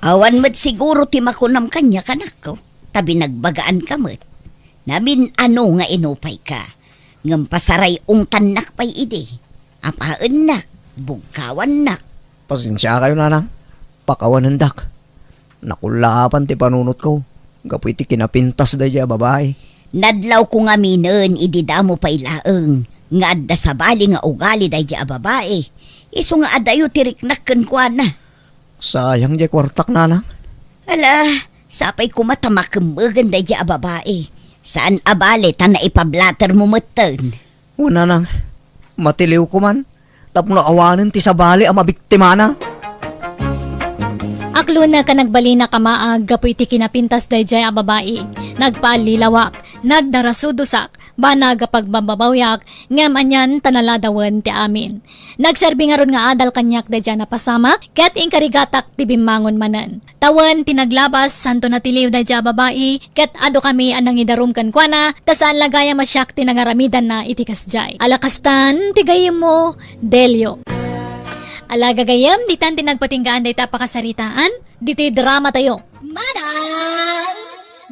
Awan met siguro ti makunam kaniak, anakko, ta binagbagaanka met. Namin-ano nga inupayka, ngem pasaray-ungtannak pay idi. Apaennak, bugkawannak. Pasensiakayo, nanang. Pakawanendak. Nakullaapan ti panunotko gapu iti kinapintas daydiay a babai. Nadlawko ngaminen idi damo pay laeng nga adda sabali nga ugali daydiay a babai. Isu nga adayo ti riknak kenkuana. Sayang diay kuartak, nanang. Ala, sapay koma ta makemmegen daydiay a babai. Saan a bale ta naipablatermo metten. Wen, nanang, matiliwko man tapno awanen ti sabali a mabiktimana. Aklonek a nagbalin a kamaag gapu iti kinapintas daydiay a babai. Nagpaallilawak, nagdarasudosak, banag a pagbababawyak, ngem anian ta naladawen ti amin. Nagserbi ngarud nga adal kaniak daydiay a napasamak, ket inkarigatak ti bimmangon manen. Tawen ti naglabas, santo natiliw daydiay a babai, ket adukami a nangidarum kenkuana, ta saan la gayam a siak ti nangaramidanna iti kasdiay. Ala kastan ti gayyemmo, Delio. Ala gagayyem, ditan ti nagpatinggaan dayta a pakasaritaan, ditoy dramatayo. Manang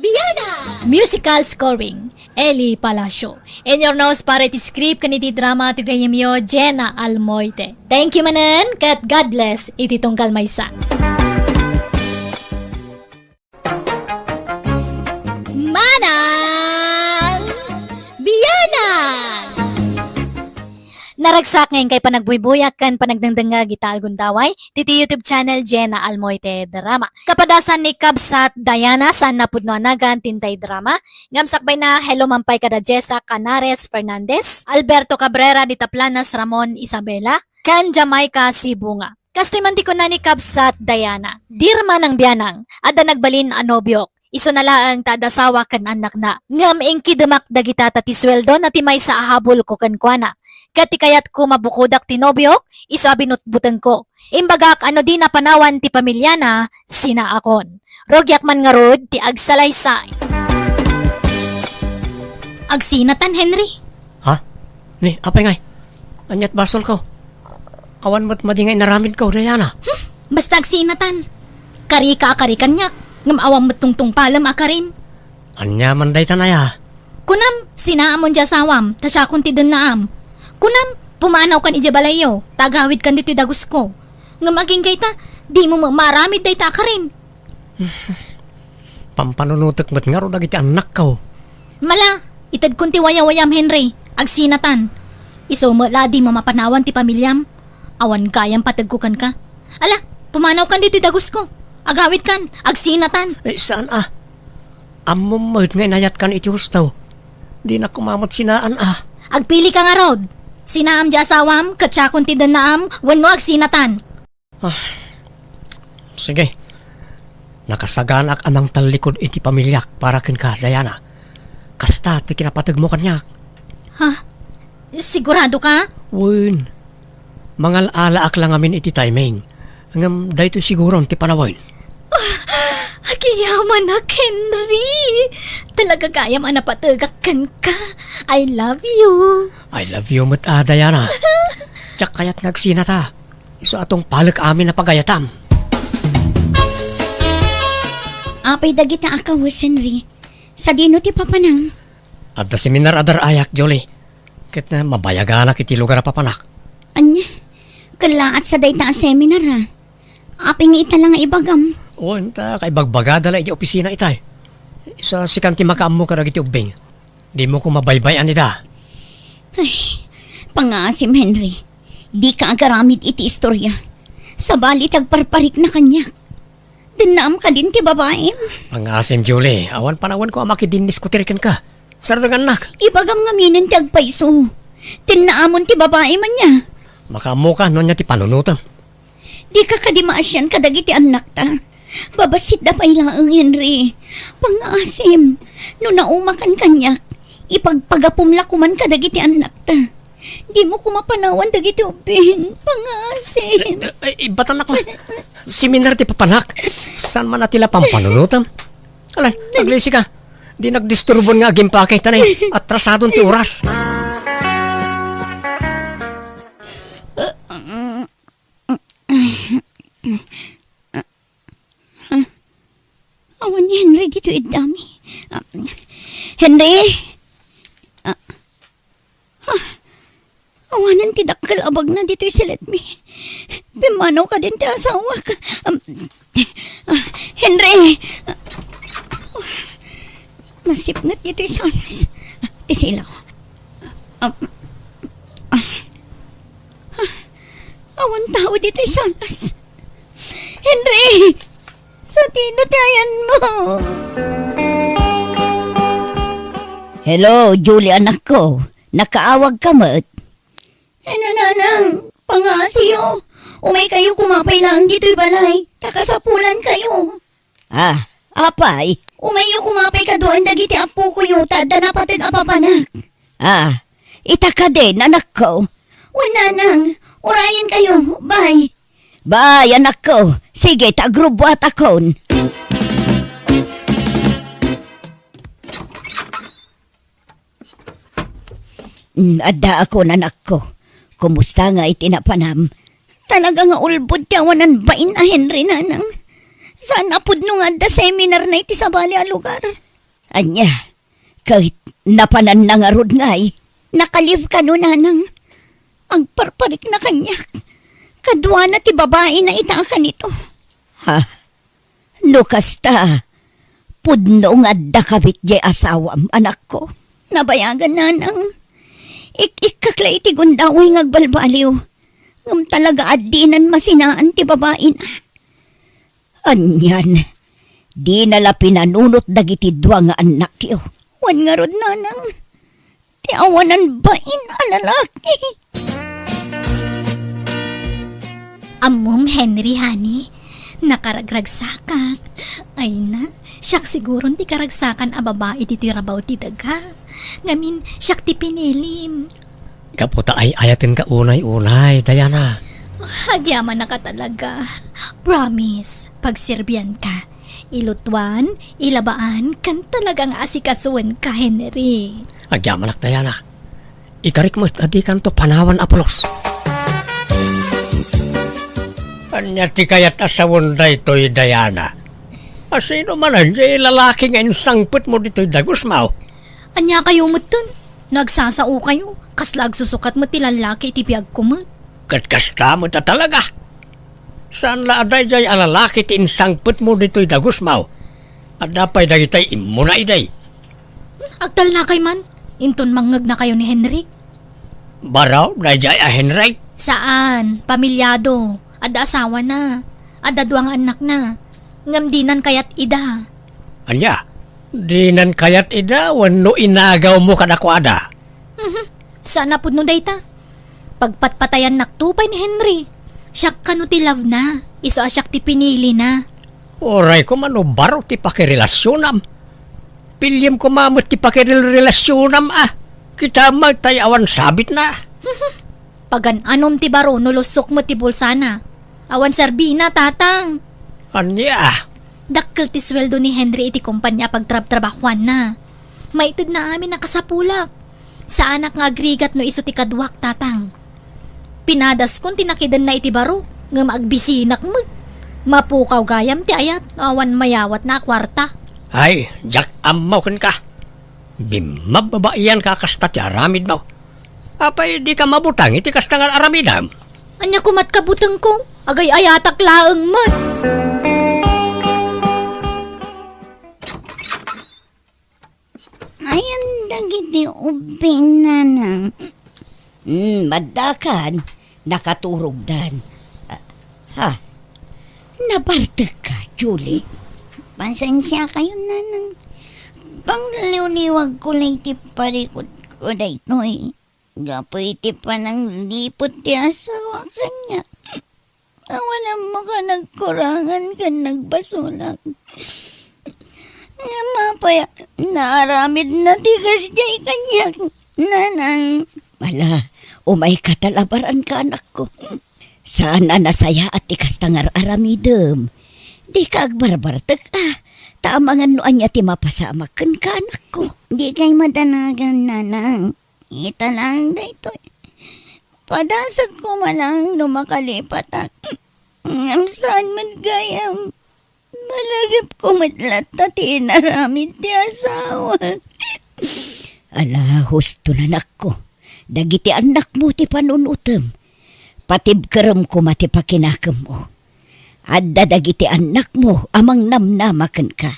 Biana! Musical scoring, Eli Palacio. Inyurnos para iti script ken iti drama ti gayyemyo, Jenna Almoite. Thank you manen, ket God bless iti tunggal maysa. Manang Bianan! Naragsak nga inkay panagbuybuyak ken panagdengdengngeg ita a gundaway, ditoy YouTube channel Jenna Almoite Drama. Kapadasan ni Kabsat Diana, saan a pudno a nagan ti intay drama, ngem sakbayna, hello man pay kada Jessa Canares Fernandez, Alberto Cabrera, dita Planas Ramon Isabela, ken Jamaica Sibunga. Kastoy man ti kuna ni Kabsat Diana, "Dear Manang Bianang, adda nagbalin a nobiok. Isuna laeng ta adda asawa ken annakna. Ngem inkidemak dagita ta ti suweldona ti maysa a habulko kenkuana. Ket ti kayatko mabukodak ti nobiok, isu a binutbutengko. Imbagak a no dina panawan ti pamiliana, sinaakon. Rugiak man ngarud ti agsalaysay." Agsinatan, Henry. Ha? Ni, apay ngay? Ania't basolko? Awan met madi nga inaramidko, Diana. Hmm, basta agsinatan. Karika a kari kaniak, ngem awan met tungtungpalem a karim. Ania man daytan aya? Kunam, sinaamon ti asawam, ta siakon ti dennaam. Kunam, pumanawkan idiay balayyo, ta agawidkan ditoy dagusko. Ngem agingga ita, dimo met maaramid dayta a karim. Pampanunotek met ngarud dagiti annakko. Mala, itedkon ti wayawayam, Henry. Agsinatan. Isu met la a dimo mapanawan ti pamiliam. Awan gayam pategko kenka. Ala, pumanawkan ditoy dagusko. Agawidkan. Agsinatan. Eh, saan a? Ammom met nga inayatkan iti husto. Dinak koma met sinaan a. Agpilika ngarud. Sinaam ti asawam, ket siakon ti dennaam, wenno agsinatan. Ah, sige. Nakasaganaak a mangtallikud iti pamiliak para kenka, Diana. Kasta ti kinapategmo kaniak. Ha? Siguradoka? Wen. Mangal-alaak la ngamin iti timing. Ngem daytoy siguron ti panawen. Ah, agiyamanak, Henry. Talaga gayam a napategak kenka. I love you. I love you met a, Diana. Diak kayat nga agsinata. Isu a tungpalek amin a pagayatam. Apay dagita a kawes, Henry? Sadino ti papanang? Adda seminar a dar-ayak, Julie. Ket, eh, mabayaganak iti lugar a papanak. Ania? Kellaat sa dayta a seminar, a? Apay nga ita la nga ibagam? Wen, ta kaibagbagada la iti opisina itay. Sa sikan ti makaammo kadagiti ubbing. Dimo koma baybay-an ida. Ay, pangaasim, Henry. Dika agaramid iti istorya. Sabali ti agparparikna kaniak. Dennaam kadin ti babaim? Pangaasim, Julie. Awan panawenko a makidindiskutir kenka. Sardengannak. Ibagam ngaminen ti agpayso. Dennaamon ti babaim ania? Makaammoka no ania ti panunotem. Dika kadi maasian kadagiti annakta. Babassit da pay laeng, Henry. Pangaasim, no naumakan kaniak, ipagpagapum la koman kadagiti annakta. Dimo koma panawan dagiti ubbing. Pangaasim. Eh, eh, eh, ibatanak na. Seminar ti papanak. Saan man a ti la pampanunotam? Alan, aglisi ka. Di nagdisturbon nga agimpake, tanay. Atrasadon ti oras. Awan ni Henry ditoy iddami. Ah, Henry! Ah, ah, awanen ti dakkel a bagna ditoy siletmi. Pimmanaw kadin ti asawak. Am, ah, Henry! Ah, nasipnget ditoy salas. Ah, ti silaw. Ah, ah, ah, awan tao ditoy salas. Henry! Sadino ti ayanmo? Hello, Julie, anakko. Nakaawagka met. Ano, nanang? Pangaasiyo. Umaykayo koma pay laeng ditoy balay. Nakasapulankayo. Ah, apay? Umayyo koma pay kaduaen dagiti appokoyo ta adda napateg a papanak. Ah, ita kadin, anakko. Wen, nanang, urayenkayo. Bye. Bye, anakko. Sige, ta agrubbuatakon. Mm, addaakon, anakko. Kumusta ngay ti napanam? Talaga nga ulbod ti awanan bain a Henry, nanang. Saan a pudno nga adda seminarna iti sabali a lugar. Ania, ket napananna ngarud ngay? Naka-leave kano, nanang. Agparparikna kaniak. Kaduana ti babaina ita a kanito. Ha? No kasta, pudno nga adda kabit diay asawam, anakko. Nabayagan, nanang. Ik-ikkak la iti gundaway nga agbalbaliw. Ngem talaga a dinan masinaan ti babaina. Anian, dina la pinanunot dagiti dua nga annakyo. Wen ngarud, nanang, ti awanan bain a lalaki. Ammom, Henry, honey, nakaragragsakak. Ay na, siak siguron ti karagsakan a babai ditoy rabaw ti daga. Ngamin, siak ti pinilim. Gapu ta ay-ayatenka unay-unay, Diana. Agyamanak a talaga. Promise, pagserbianka. Ilutuan, ilabaan, ken talaga nga asikasuenka, Henry. Agyamanak, Diana. Ikarik met a dikanto panawan a pulos. Ania ti kayat a sawen daytoy, Diana? A sino manen diay lalaki nga insangpetmo ditoy dagusmo? Ania kayo metten? No agsasaokayo, kasla agsusukat met ti lallaki iti biagko met. Ket kasta met a talaga. Saan la a daydiay a lalaki ti insangpetmo ditoy dagusmo? Adda pay dagitay immuna idi. Agtalnakay man, inton mangngegnakayo ni Henry. Baro, daydiay a Henry? Saan, pamilyado, adda asawana, adda dua nga annakna. Ngem dinan kayat ida. Ania? Dinan kayat ida wenno inagawmo kadakuada? Mhm. Saan a pudno dayta. Pagpatpatayannakto pay ni Henry. Siak kano ti love na, isu a siak ti pinili na. Uray koma no baro ti pakirelasionam. Piliem koma met ti pakirel-, relasionam, a. Kita met tay awan sabitna. Pagan-anom ti baro no lussok met ti bulsana. Awan serbina, Tatang. Ania? Dakkel ti sueldo ni Henry iti kompania a pagtrabtrabahuanna. Maitedna amin a kasapulak. Saanak nga agrigat no isu ti kaduak, Tatang. Pinadaskon ti nakidenna iti baro, ngem agbisinak met. Mapukaw gayam ti ayat no awan mayawatna a kuarta. Ay, diak ammo kenka. Bimmababaianka a kasta ti aramidmo. Apay, dika mabutang iti kasta nga aramidem? Ania komat kabutengko? Agay-ayatak laeng met. Ayan dagiti ubbing, nanang. Hmm, maddakan, nakaturogdan. Ah, ha? Nabartekka, Julie? Pasensiakayon, nanang. Pangliwliwagko lay ti parikutko daytoy. Gapu iti panangliput ti asawa kaniak. Awan ammo ka nagkurangan ken nagbasolak. Ngem apay a naaramidna ti kasdiay kaniak, nanang? Ala, umayka ta labaranka, anakko. Saan a nasayaat ti kasta nga ar-aramidem. Dika agbarbartek, a, ta amangan no ania ti mapasamak kenka, anakko. Dikay madanagan, nanang. Ita laeng daytoy. Padasek koma laeng no makalipatak. Ngem saan met gayam. Malagipko met latta ti inaramid ti asawak. Ala, husto, anakko. Dagiti annakmo ti panunotem. Patibkerem koma ti pakinakemmo. Adda dagiti annakmo a mangnamnama kenka.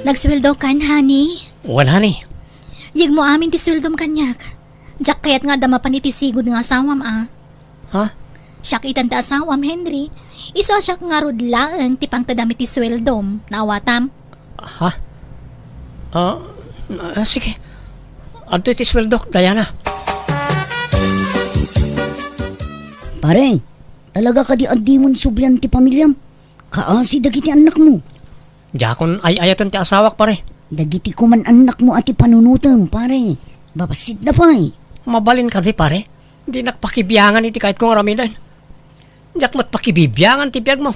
Nagsueldokan, honey? Wen, honey. Yegmo amin ti sueldom kaniak. Diak kayat nga adda mapan iti sigud nga asawam, a. Ha? Siak itan ti asawam, Henry. Isu a siak ngarud laeng ti pangtedam iti sueldom. Naawatam? Ha? Ah, ah, sige. Adtoy ti sueldok, Diana. Pare, talaga kadi a dimon sublian ti pamiliam? Kaasi dagiti annakmo. Diakon ay-ayaten ti asawak, pare. Dagiti koman annakmo a ti panunotem, pare. Babassit na pay. Mabalin kadi, pare? Dinak pakibiangan iti kayatko nga aramiden. Diak met pakibibiangan ti biagmo.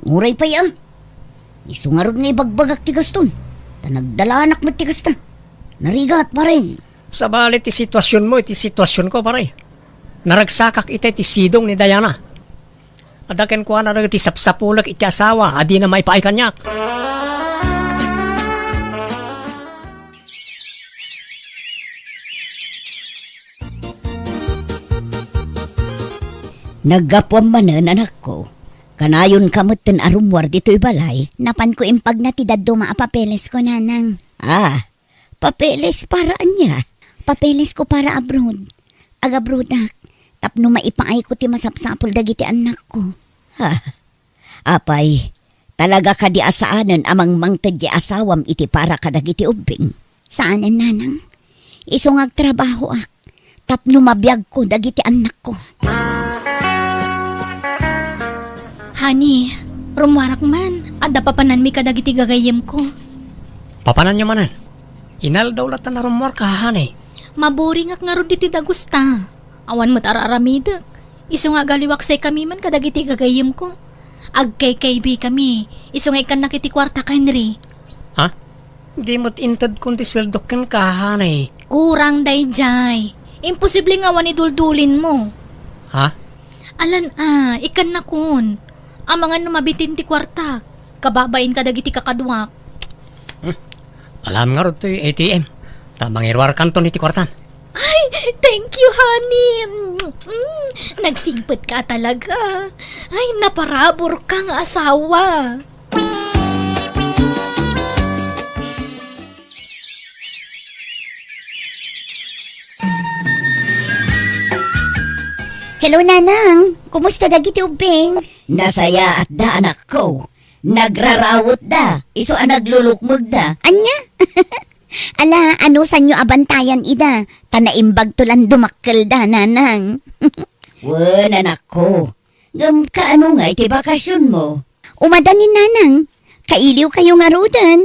Uray pay a. Isu ngarud nga ibagbagak ti gaston. Ta nagdalanak met ti kasta. Narigat, pare. Sabali ti situasionmo iti situasionko, pare. Naragsakak itay ti sidong ni Diana. Adda kenkuana dagiti sapsapulek iti asawa a dina maipaay kaniak. Naggapuam manen, anakko. Kanayonka metten a rummuar ditoy balay. Napanko impagna ti dadduma a papelesko, nanang. Ah, papeles para ania? Papelesko para abroad. Agabroadak tapno maipaayko ti masapsapul dagiti annakko. Ha? Apay, talaga kadi a saanen a mangmangted ti asawam iti para kadagiti ubbing? Saanen, nanang. Isu nga agtrabahoak tapno mabiagko dagiti annakko. Honey, rummuarak man. Adda papananmi kadagiti gagayyemko. Papananyo manen? Inaldaw latta a rummuarka, honey. Maboringak ngarud ditoy dagusta. Awan met ar-aramidek. Isu nga agaliwaksaykami man kadagiti gagayyemko. Agkaykaybi kami. Isu nga ikkannak iti kuartak, Henry. Ha? Di met intedkon ti sueldok kenka, honey. Kurang daydiay. Imposible nga awan iduldulinmo. Ha? Alan a, ikkannakon. Amangan no mabitin ti kuartak. Kababain kadagiti kakaduak. Hmm. Alam ngarud toy A T M. Ta mangiruarkanton iti kuartan. Ay, thank you, honey. Mm, nagsingpet ka talaga. Ay, naparabur ka nga asawa. Hello, Nanang. Kumusta dagiti ubbing? Nasayaatda, anakko. Nagrarawetda, isu a naglulukmegda. Ania? Ala, anusanyo a bantayan ida, ta naimbagto lan dumakkelda, Nanang. Wen, anakko. Ngem kaano ngay ti bakasionmo? Umada ni Nanang. Kailiwkayo ngaruden.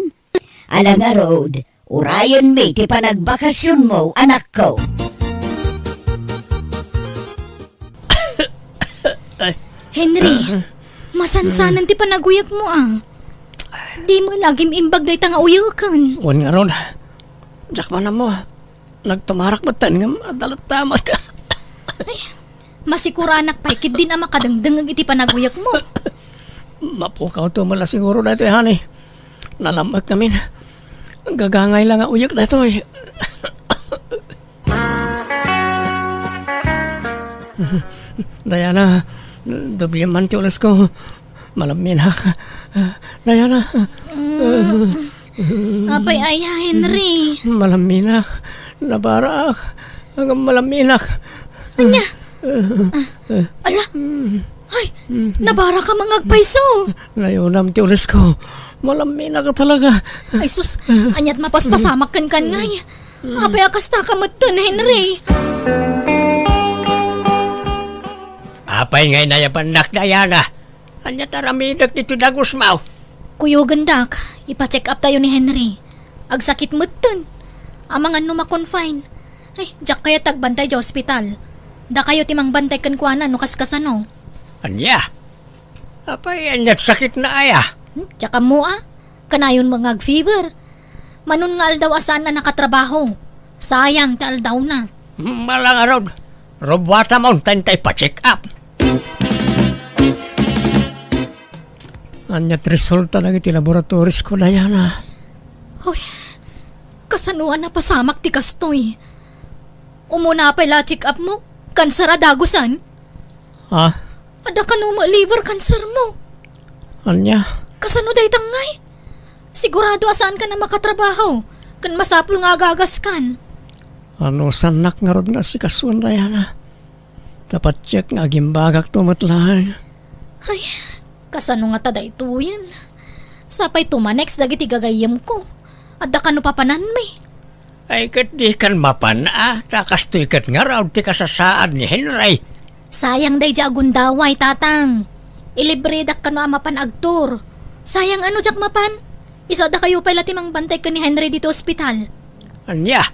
Ala ngarud, urayenmi ti panagbakasionmo, anakko. Ay. Henry, masansanan ti panaguyegmo, a. Dimo lagim imbag dayta nga uyeken. Wen ngarud, diak man ammo. Nagtumarak metten ngem adda latta met. Ay, masikuranak pay ketdin a makadengdengngeg iti panaguyegmo. Mapukawto met la siguro daytoy, honey. Nalam-ek ngamin. Gagangay la nga uyek daytoy. Diana, doble man ti ulesko. Malamminak. Diana. Mm. Apay aya, Henry? Malamminak. Nabarak. Agam malamminak. Ania? Ah, ala. Ay, nabarak a mangagpayso. Nayunam ti ulesko. Malamminak talaga. Ay sus, aniat mapaspasamak kenkan ngay. Apay a kasta ka metten, Henry? Apay ngay nayabannak, Diana? Ania ti aramidek ditoy dagusmo? Kuyogendak, ipa-check up tayo ni Henry. Agsakit metten. Amangan no ma-confine. Ay, diak kayat agbantay ti ospital. Dakayo ti mangbantay kenkuana no kaskasano. Ania? Apay, ania ti sakitna aya? Hmm, diak ammo a. Kanayon met nga ag-fever. Manon nga aldaw a saan a nakatrabaho. Sayang ti aldawna. Malangarod. Rubuatam unta inta ipa-check up. Ania ti resulta dagiti laboratorisko, Diana? Hoy, kasano a napasamak ti kastoy? Umuna pay la check up mo, kanser a dagusan? Ha? Adda kano met liver cancer mo? Ania? Kasano dayta ngay? Sigurado a saankan a makatrabaho, ken masapul nga agagaskan. Anusannak ngarud nga asikasuen, Diana? Ta patiek nga agimbagakto met laeng. Ay, kasano ngata daytoyen? Sapay tumanex dagiti gagayyemko. Adda kano papananmi? Ay, ket dikan mapan a, ta kastoy ket ngarud ti kasasaad ni Henry. Sayang daydi a gundaway, Tatang. Ilibredak kano a mapan agtour. Sayang a no diak mapan. Isu a dakayo pay la ti mangbantay ken ni Henry ditoy ospital. Ania?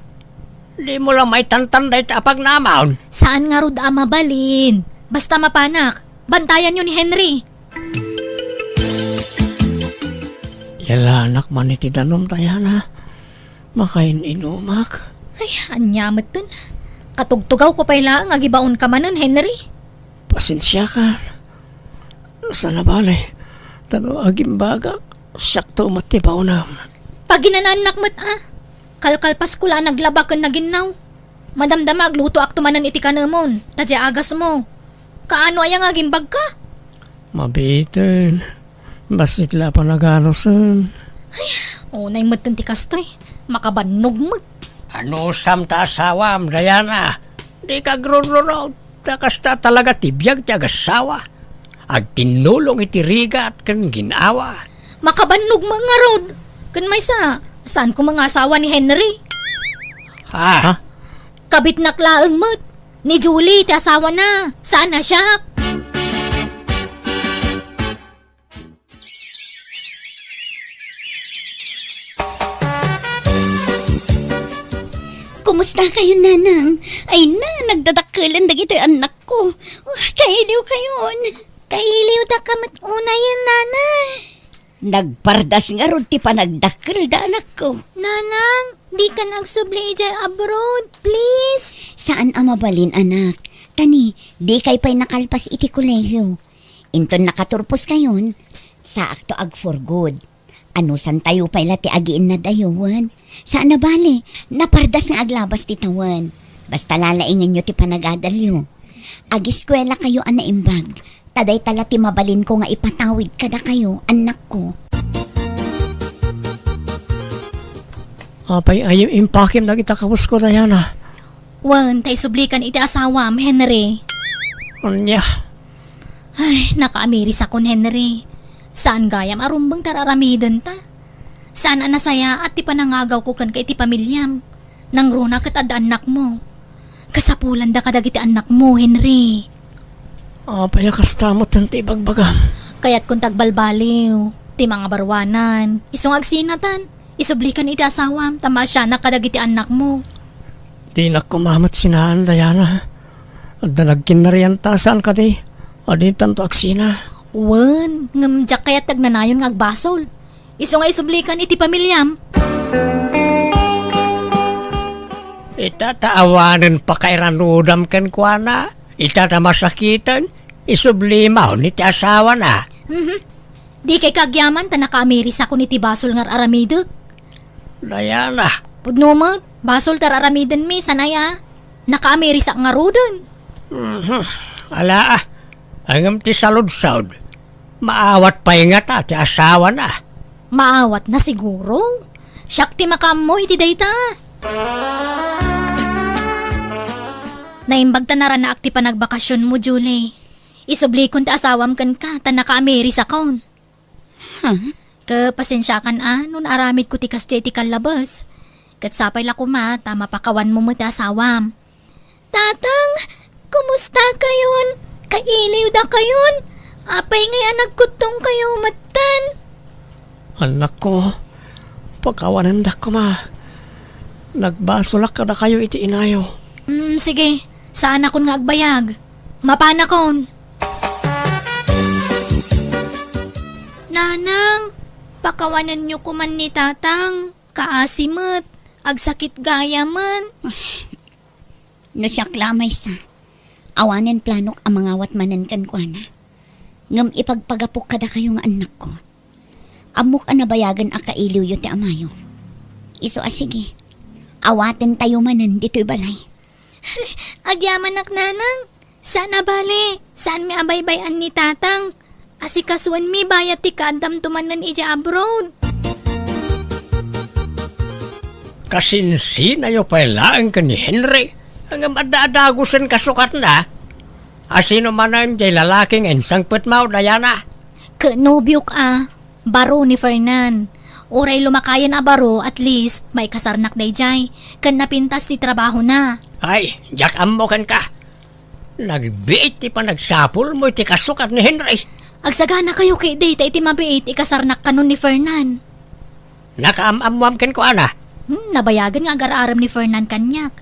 Dimo la maitantan dayta a pagnamon? Saan ngarud a mabalin. Basta mapanak, bantayanyo ni Henry. Yalanak man iti danum, Diana. Makain-inumak. Ay, ania metten? Katugtugawko pay laeng a agibaonka manen, Henry. Pasensiakan. Saan a bale, ta no agimbagak, siakto met ti baonam. Paginanaannak met a. Kalkalpasko la a naglaba ken naginnaw. Madamdama a aglutoakto manen iti kanemon, ta diay agasmo. Kaano aya nga agimbagka? Mabiiten. Bassit la a panaganusen. Ay, unay metten ti kastoy. Makabannog met. Anusam ta asawam, Diana? Dika agrururot. Ta kasta talaga ti biag ti agassawa. Agtinnulong iti rigat ken gin-awa. Makabannog met ngarud. Ken maysa, saan koma nga asawa ni Henry? Ha? Ha? Kabitnak laeng met. Ni Julie ti asawana. Saan a siak? Kumusta kayon, Nanang? Ay na, nagdadakkelen dagitoy annakko. Oh, kailiw kayon. Kailiw da ka met unayen, Nanang. Nagpardas ngarud ti panagdakkel da, anakko. Nanang, dikan agsubli idiay abroad, please. Saan a mabalin, anak. Kani, dikay pay nakalpas iti kolehiyo. Inton nakaturpos kayon, saakto ag for good. Anusantayo pay la ti agiinnadayo wen? Saan a bale, napardas nga aglabas ti tawen. Basta lalaingenyo ti panagadalyo. Agiskuelakayo a naimbag, ta dayta la ti mabalinko nga ipatawid kadakayo, annakko. Apay a impakem dagita kapusko, Diana? Wen, ta isublikan iti asawam, Henry. Ania? Ay, nakaamirisakon, Henry. Saan gayam a rumbeng ti ar-aramidenta. Saan a nasayaat ti panangagawko kenka iti pamiliam. Nangruna ket adda annakmo. Kasapulanda kadagiti annakmo, Henry. Apay a kasta met ti ibagbagam? Kayatkon ti agbalbaliw, ti mangabaruanan, isu nga agsinatan. Isublikan iti asawam, ta maasianak kadagiti annakmo. Dinak koma met sinaan, Diana. Adda nagkinnarianta, saan kadi? Adintanto agsina. Wen, ngem diak kayat ti agnanayon nga agbasol. Isu nga isublikan iti pamiliam. Ita ta awanen pakairanudam kenkuana. Ita ta masakiten, isublima iti asawana. Mhm. Dikay kaagyaman ta nakaamirisakon iti basol nga ar-aramidek. Diana. Pudno met, basol ti ar-aramidenmi, saan aya? Nakaamirisak ngaruden. Mhm. Ala, ah. Ngem ti saludsod, maawat pay ngata ti asawana? Maawatna siguro. Siak ti makaammo iti dayta. Naimbag ta naranaak ti panagbakasionmo, Julie. Isublikon ti asawam kenka ta nakaamirisakon. Huh? Ket pasensiakan a no naaramidko ti kasdiay ti kallabes. Ket sapay la koma ta mapakawanmo met ti asawam. Tatang, kumusta kayon? Kailiw da kayon? Apay ngay a nagkuttong kayo metten? Annakko, pakawanendak koma. Nagbasolak kadakayo iti inayo. Mm, sige, saanakon nga agbayag. Mapanakon. Nanang, pakawanenyo koman ni Tatang. Kaasi met, agsakit gayamen. No siak la a maysa, awanen planok a mangawat manen kenkuana. Ngem ipagpagapok kadakayo nga annakko. Ammok a nabayagen a kailiwyo ti amayo. Isu a sige, awatentayo manen ditoy balay. Agyamanak, Nanang. Saan a bale, saanmi a baybay-an ni Tatang. Asikasuenmi bayat ti kaaddamto manen idiay abroad. Kasinsinanayo pay laeng ken ni Henry, ngem adda a dagusen kasukatna. A sino manen diay lalaki nga insangpetmo, Diana? Ket nobiok a, baro ni Fernan. Uray lumakayan a baro, at least, maikasarnak daydiay. Ken napintas ti trabahona. Ay, diak ammo kenka. Nagbiit ti panagsapulmo iti kasukat ni Henry. Agsaganakayo ketdi ta iti mabiit, ikasarnak kanon ni Fernan. Nakaam-ammoam kenkuana. Hmm, nabayagen nga agar-arem ni Fernan kaniak.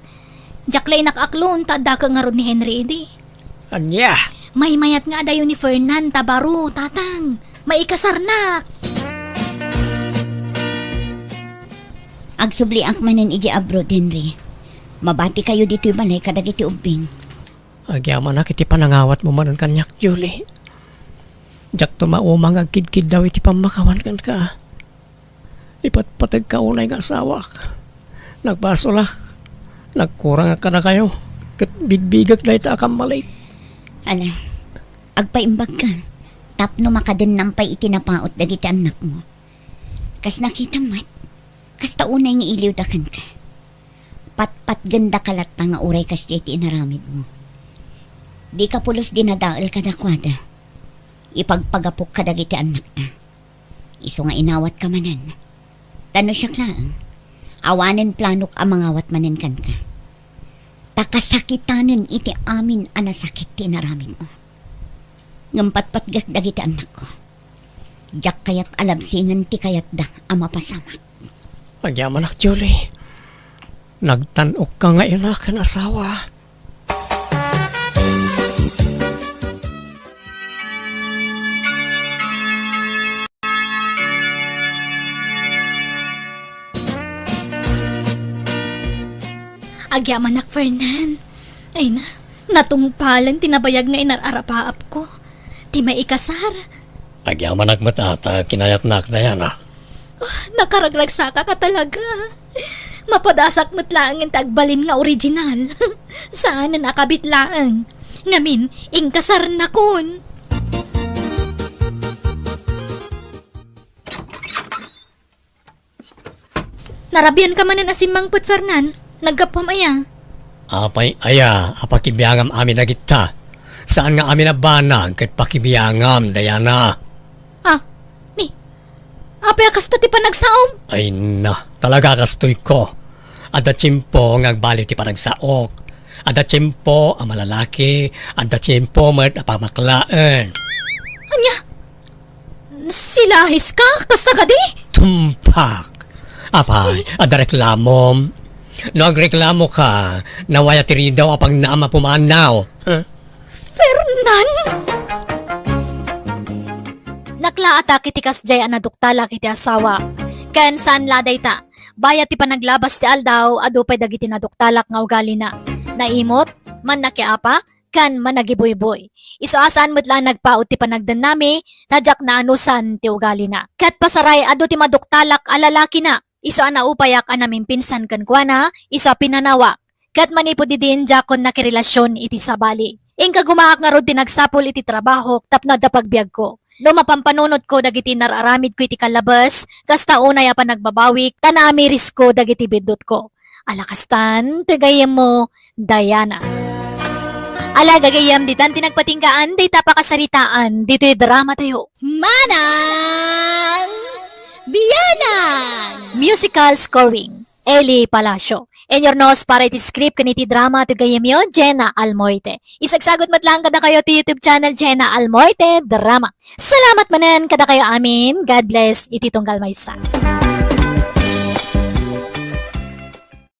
Diak la inakaklo ta adda ket ngarud ni Henry idi. Ania? Maymayat nga adayo ni Fernan ta baro, Tatang. Maikasarnak! Agsubliak manen idiay abroad, Henry. Mabatikayo ditoy balay kadagiti ubbing. Agyamanak iti panangawatmo manen kaniak, Julie. Diakto mauma nga agkidkiddaw iti pammakawan kenka. Ipatpategka unay nga asawak. Nagbasolak. Nagkurangak kadakayo. Ket bigbigek dayta a kammalik. Ala, agpaimbagka. Tapno makadennam pay iti napaut dagiti annakmo. Kas nakitam met, kasta unay nga iliwda kenka. Patpatgenda ka latta nga uray kasdiay ti inaramidmo. Dika pulos dinadael kadakuada. Ipagpagapok kadagiti annakta. Isu nga inawatka manen. Ta no siak laeng, awanen planok a mangawat manen kenka. Ta kasakitanen iti amin a nasakit ti inaramidmo. Ngem patpatgek dagiti annakko. Diak kayat a labsingen ti kayatda a mapasamak. Agyamanak, Julie. Nagtan-okka nga ina ken asawa. Agyamanak, Fernan. Ay na, natungpalen ti nabayag nga inar-arapaapko. Ti maikasar. Agyamanak met a ta kinayatnak, Diana. Oh, nakaragragsakaka talaga. Mapadasak met laeng ti agbalin nga original. Saanen a kabit laeng. Ngamin, inkasarnakon. Narabianka manen a simmangpet, Fernan. Naggapuam aya? Apay aya a pakibiangam amin dagitta? Saan nga amin a banag ket pakibiangam, Diana. Ah, ni, apay a kasta ti panagsaom? Ay na, talaga kastoyko. Adda tiempo nga agbali ti panagsaok. Adda tiempo a malalaki, adda tiempo met a pamaklaen. Ania? Silahiska? Kasta kadi? Tumpak! Apay, adda reklamom? No agreklamoka, nawaya ti ridaw a pagnaam a pumanaw. Huh? Fernan! Naklaatak iti kasdiay a naduktalak iti asawa. Ken saan la dayta, bayat ti panaglabas ti aldaw, adu pay dagiti naduktalak nga ugalina. Naimot, mannakiapa, ken managibuybuy. Isu a saan met la nagpaut ti panagdennami, ta diak naanusan ti ugalina. Ket pasaray, adu ti maduktalak a lalakina. Isu a naupayak a namimpinsan kenkuana, isu a pinanawak. Ket manipud idin, diakon nakirelasion iti sabali. Inka gumaak ngarud ti nagsapul iti trabahok tapno adda pagbiagko. No mapampanunotko dagiti nar-aramidko iti kallabes, kasta unay a panagbabawik, ta naamirisko dagiti biddutko. Ala kastan, toy gayyemmo, Diana. Ala gagayyem, ditan ti nagpatinggaan dayta pakasaritaan ditoy drama tayo. Manang Biyanan! Musical scoring, Eli Palacio. Inurnos para iti script ken iti drama ti gayyemyo, Jenna Almoite. Isagsagut met laeng kadakayo ti YouTube channel, Jenna Almoite Drama. Salamat manen kadakayo amin. God bless iti tunggal maysa.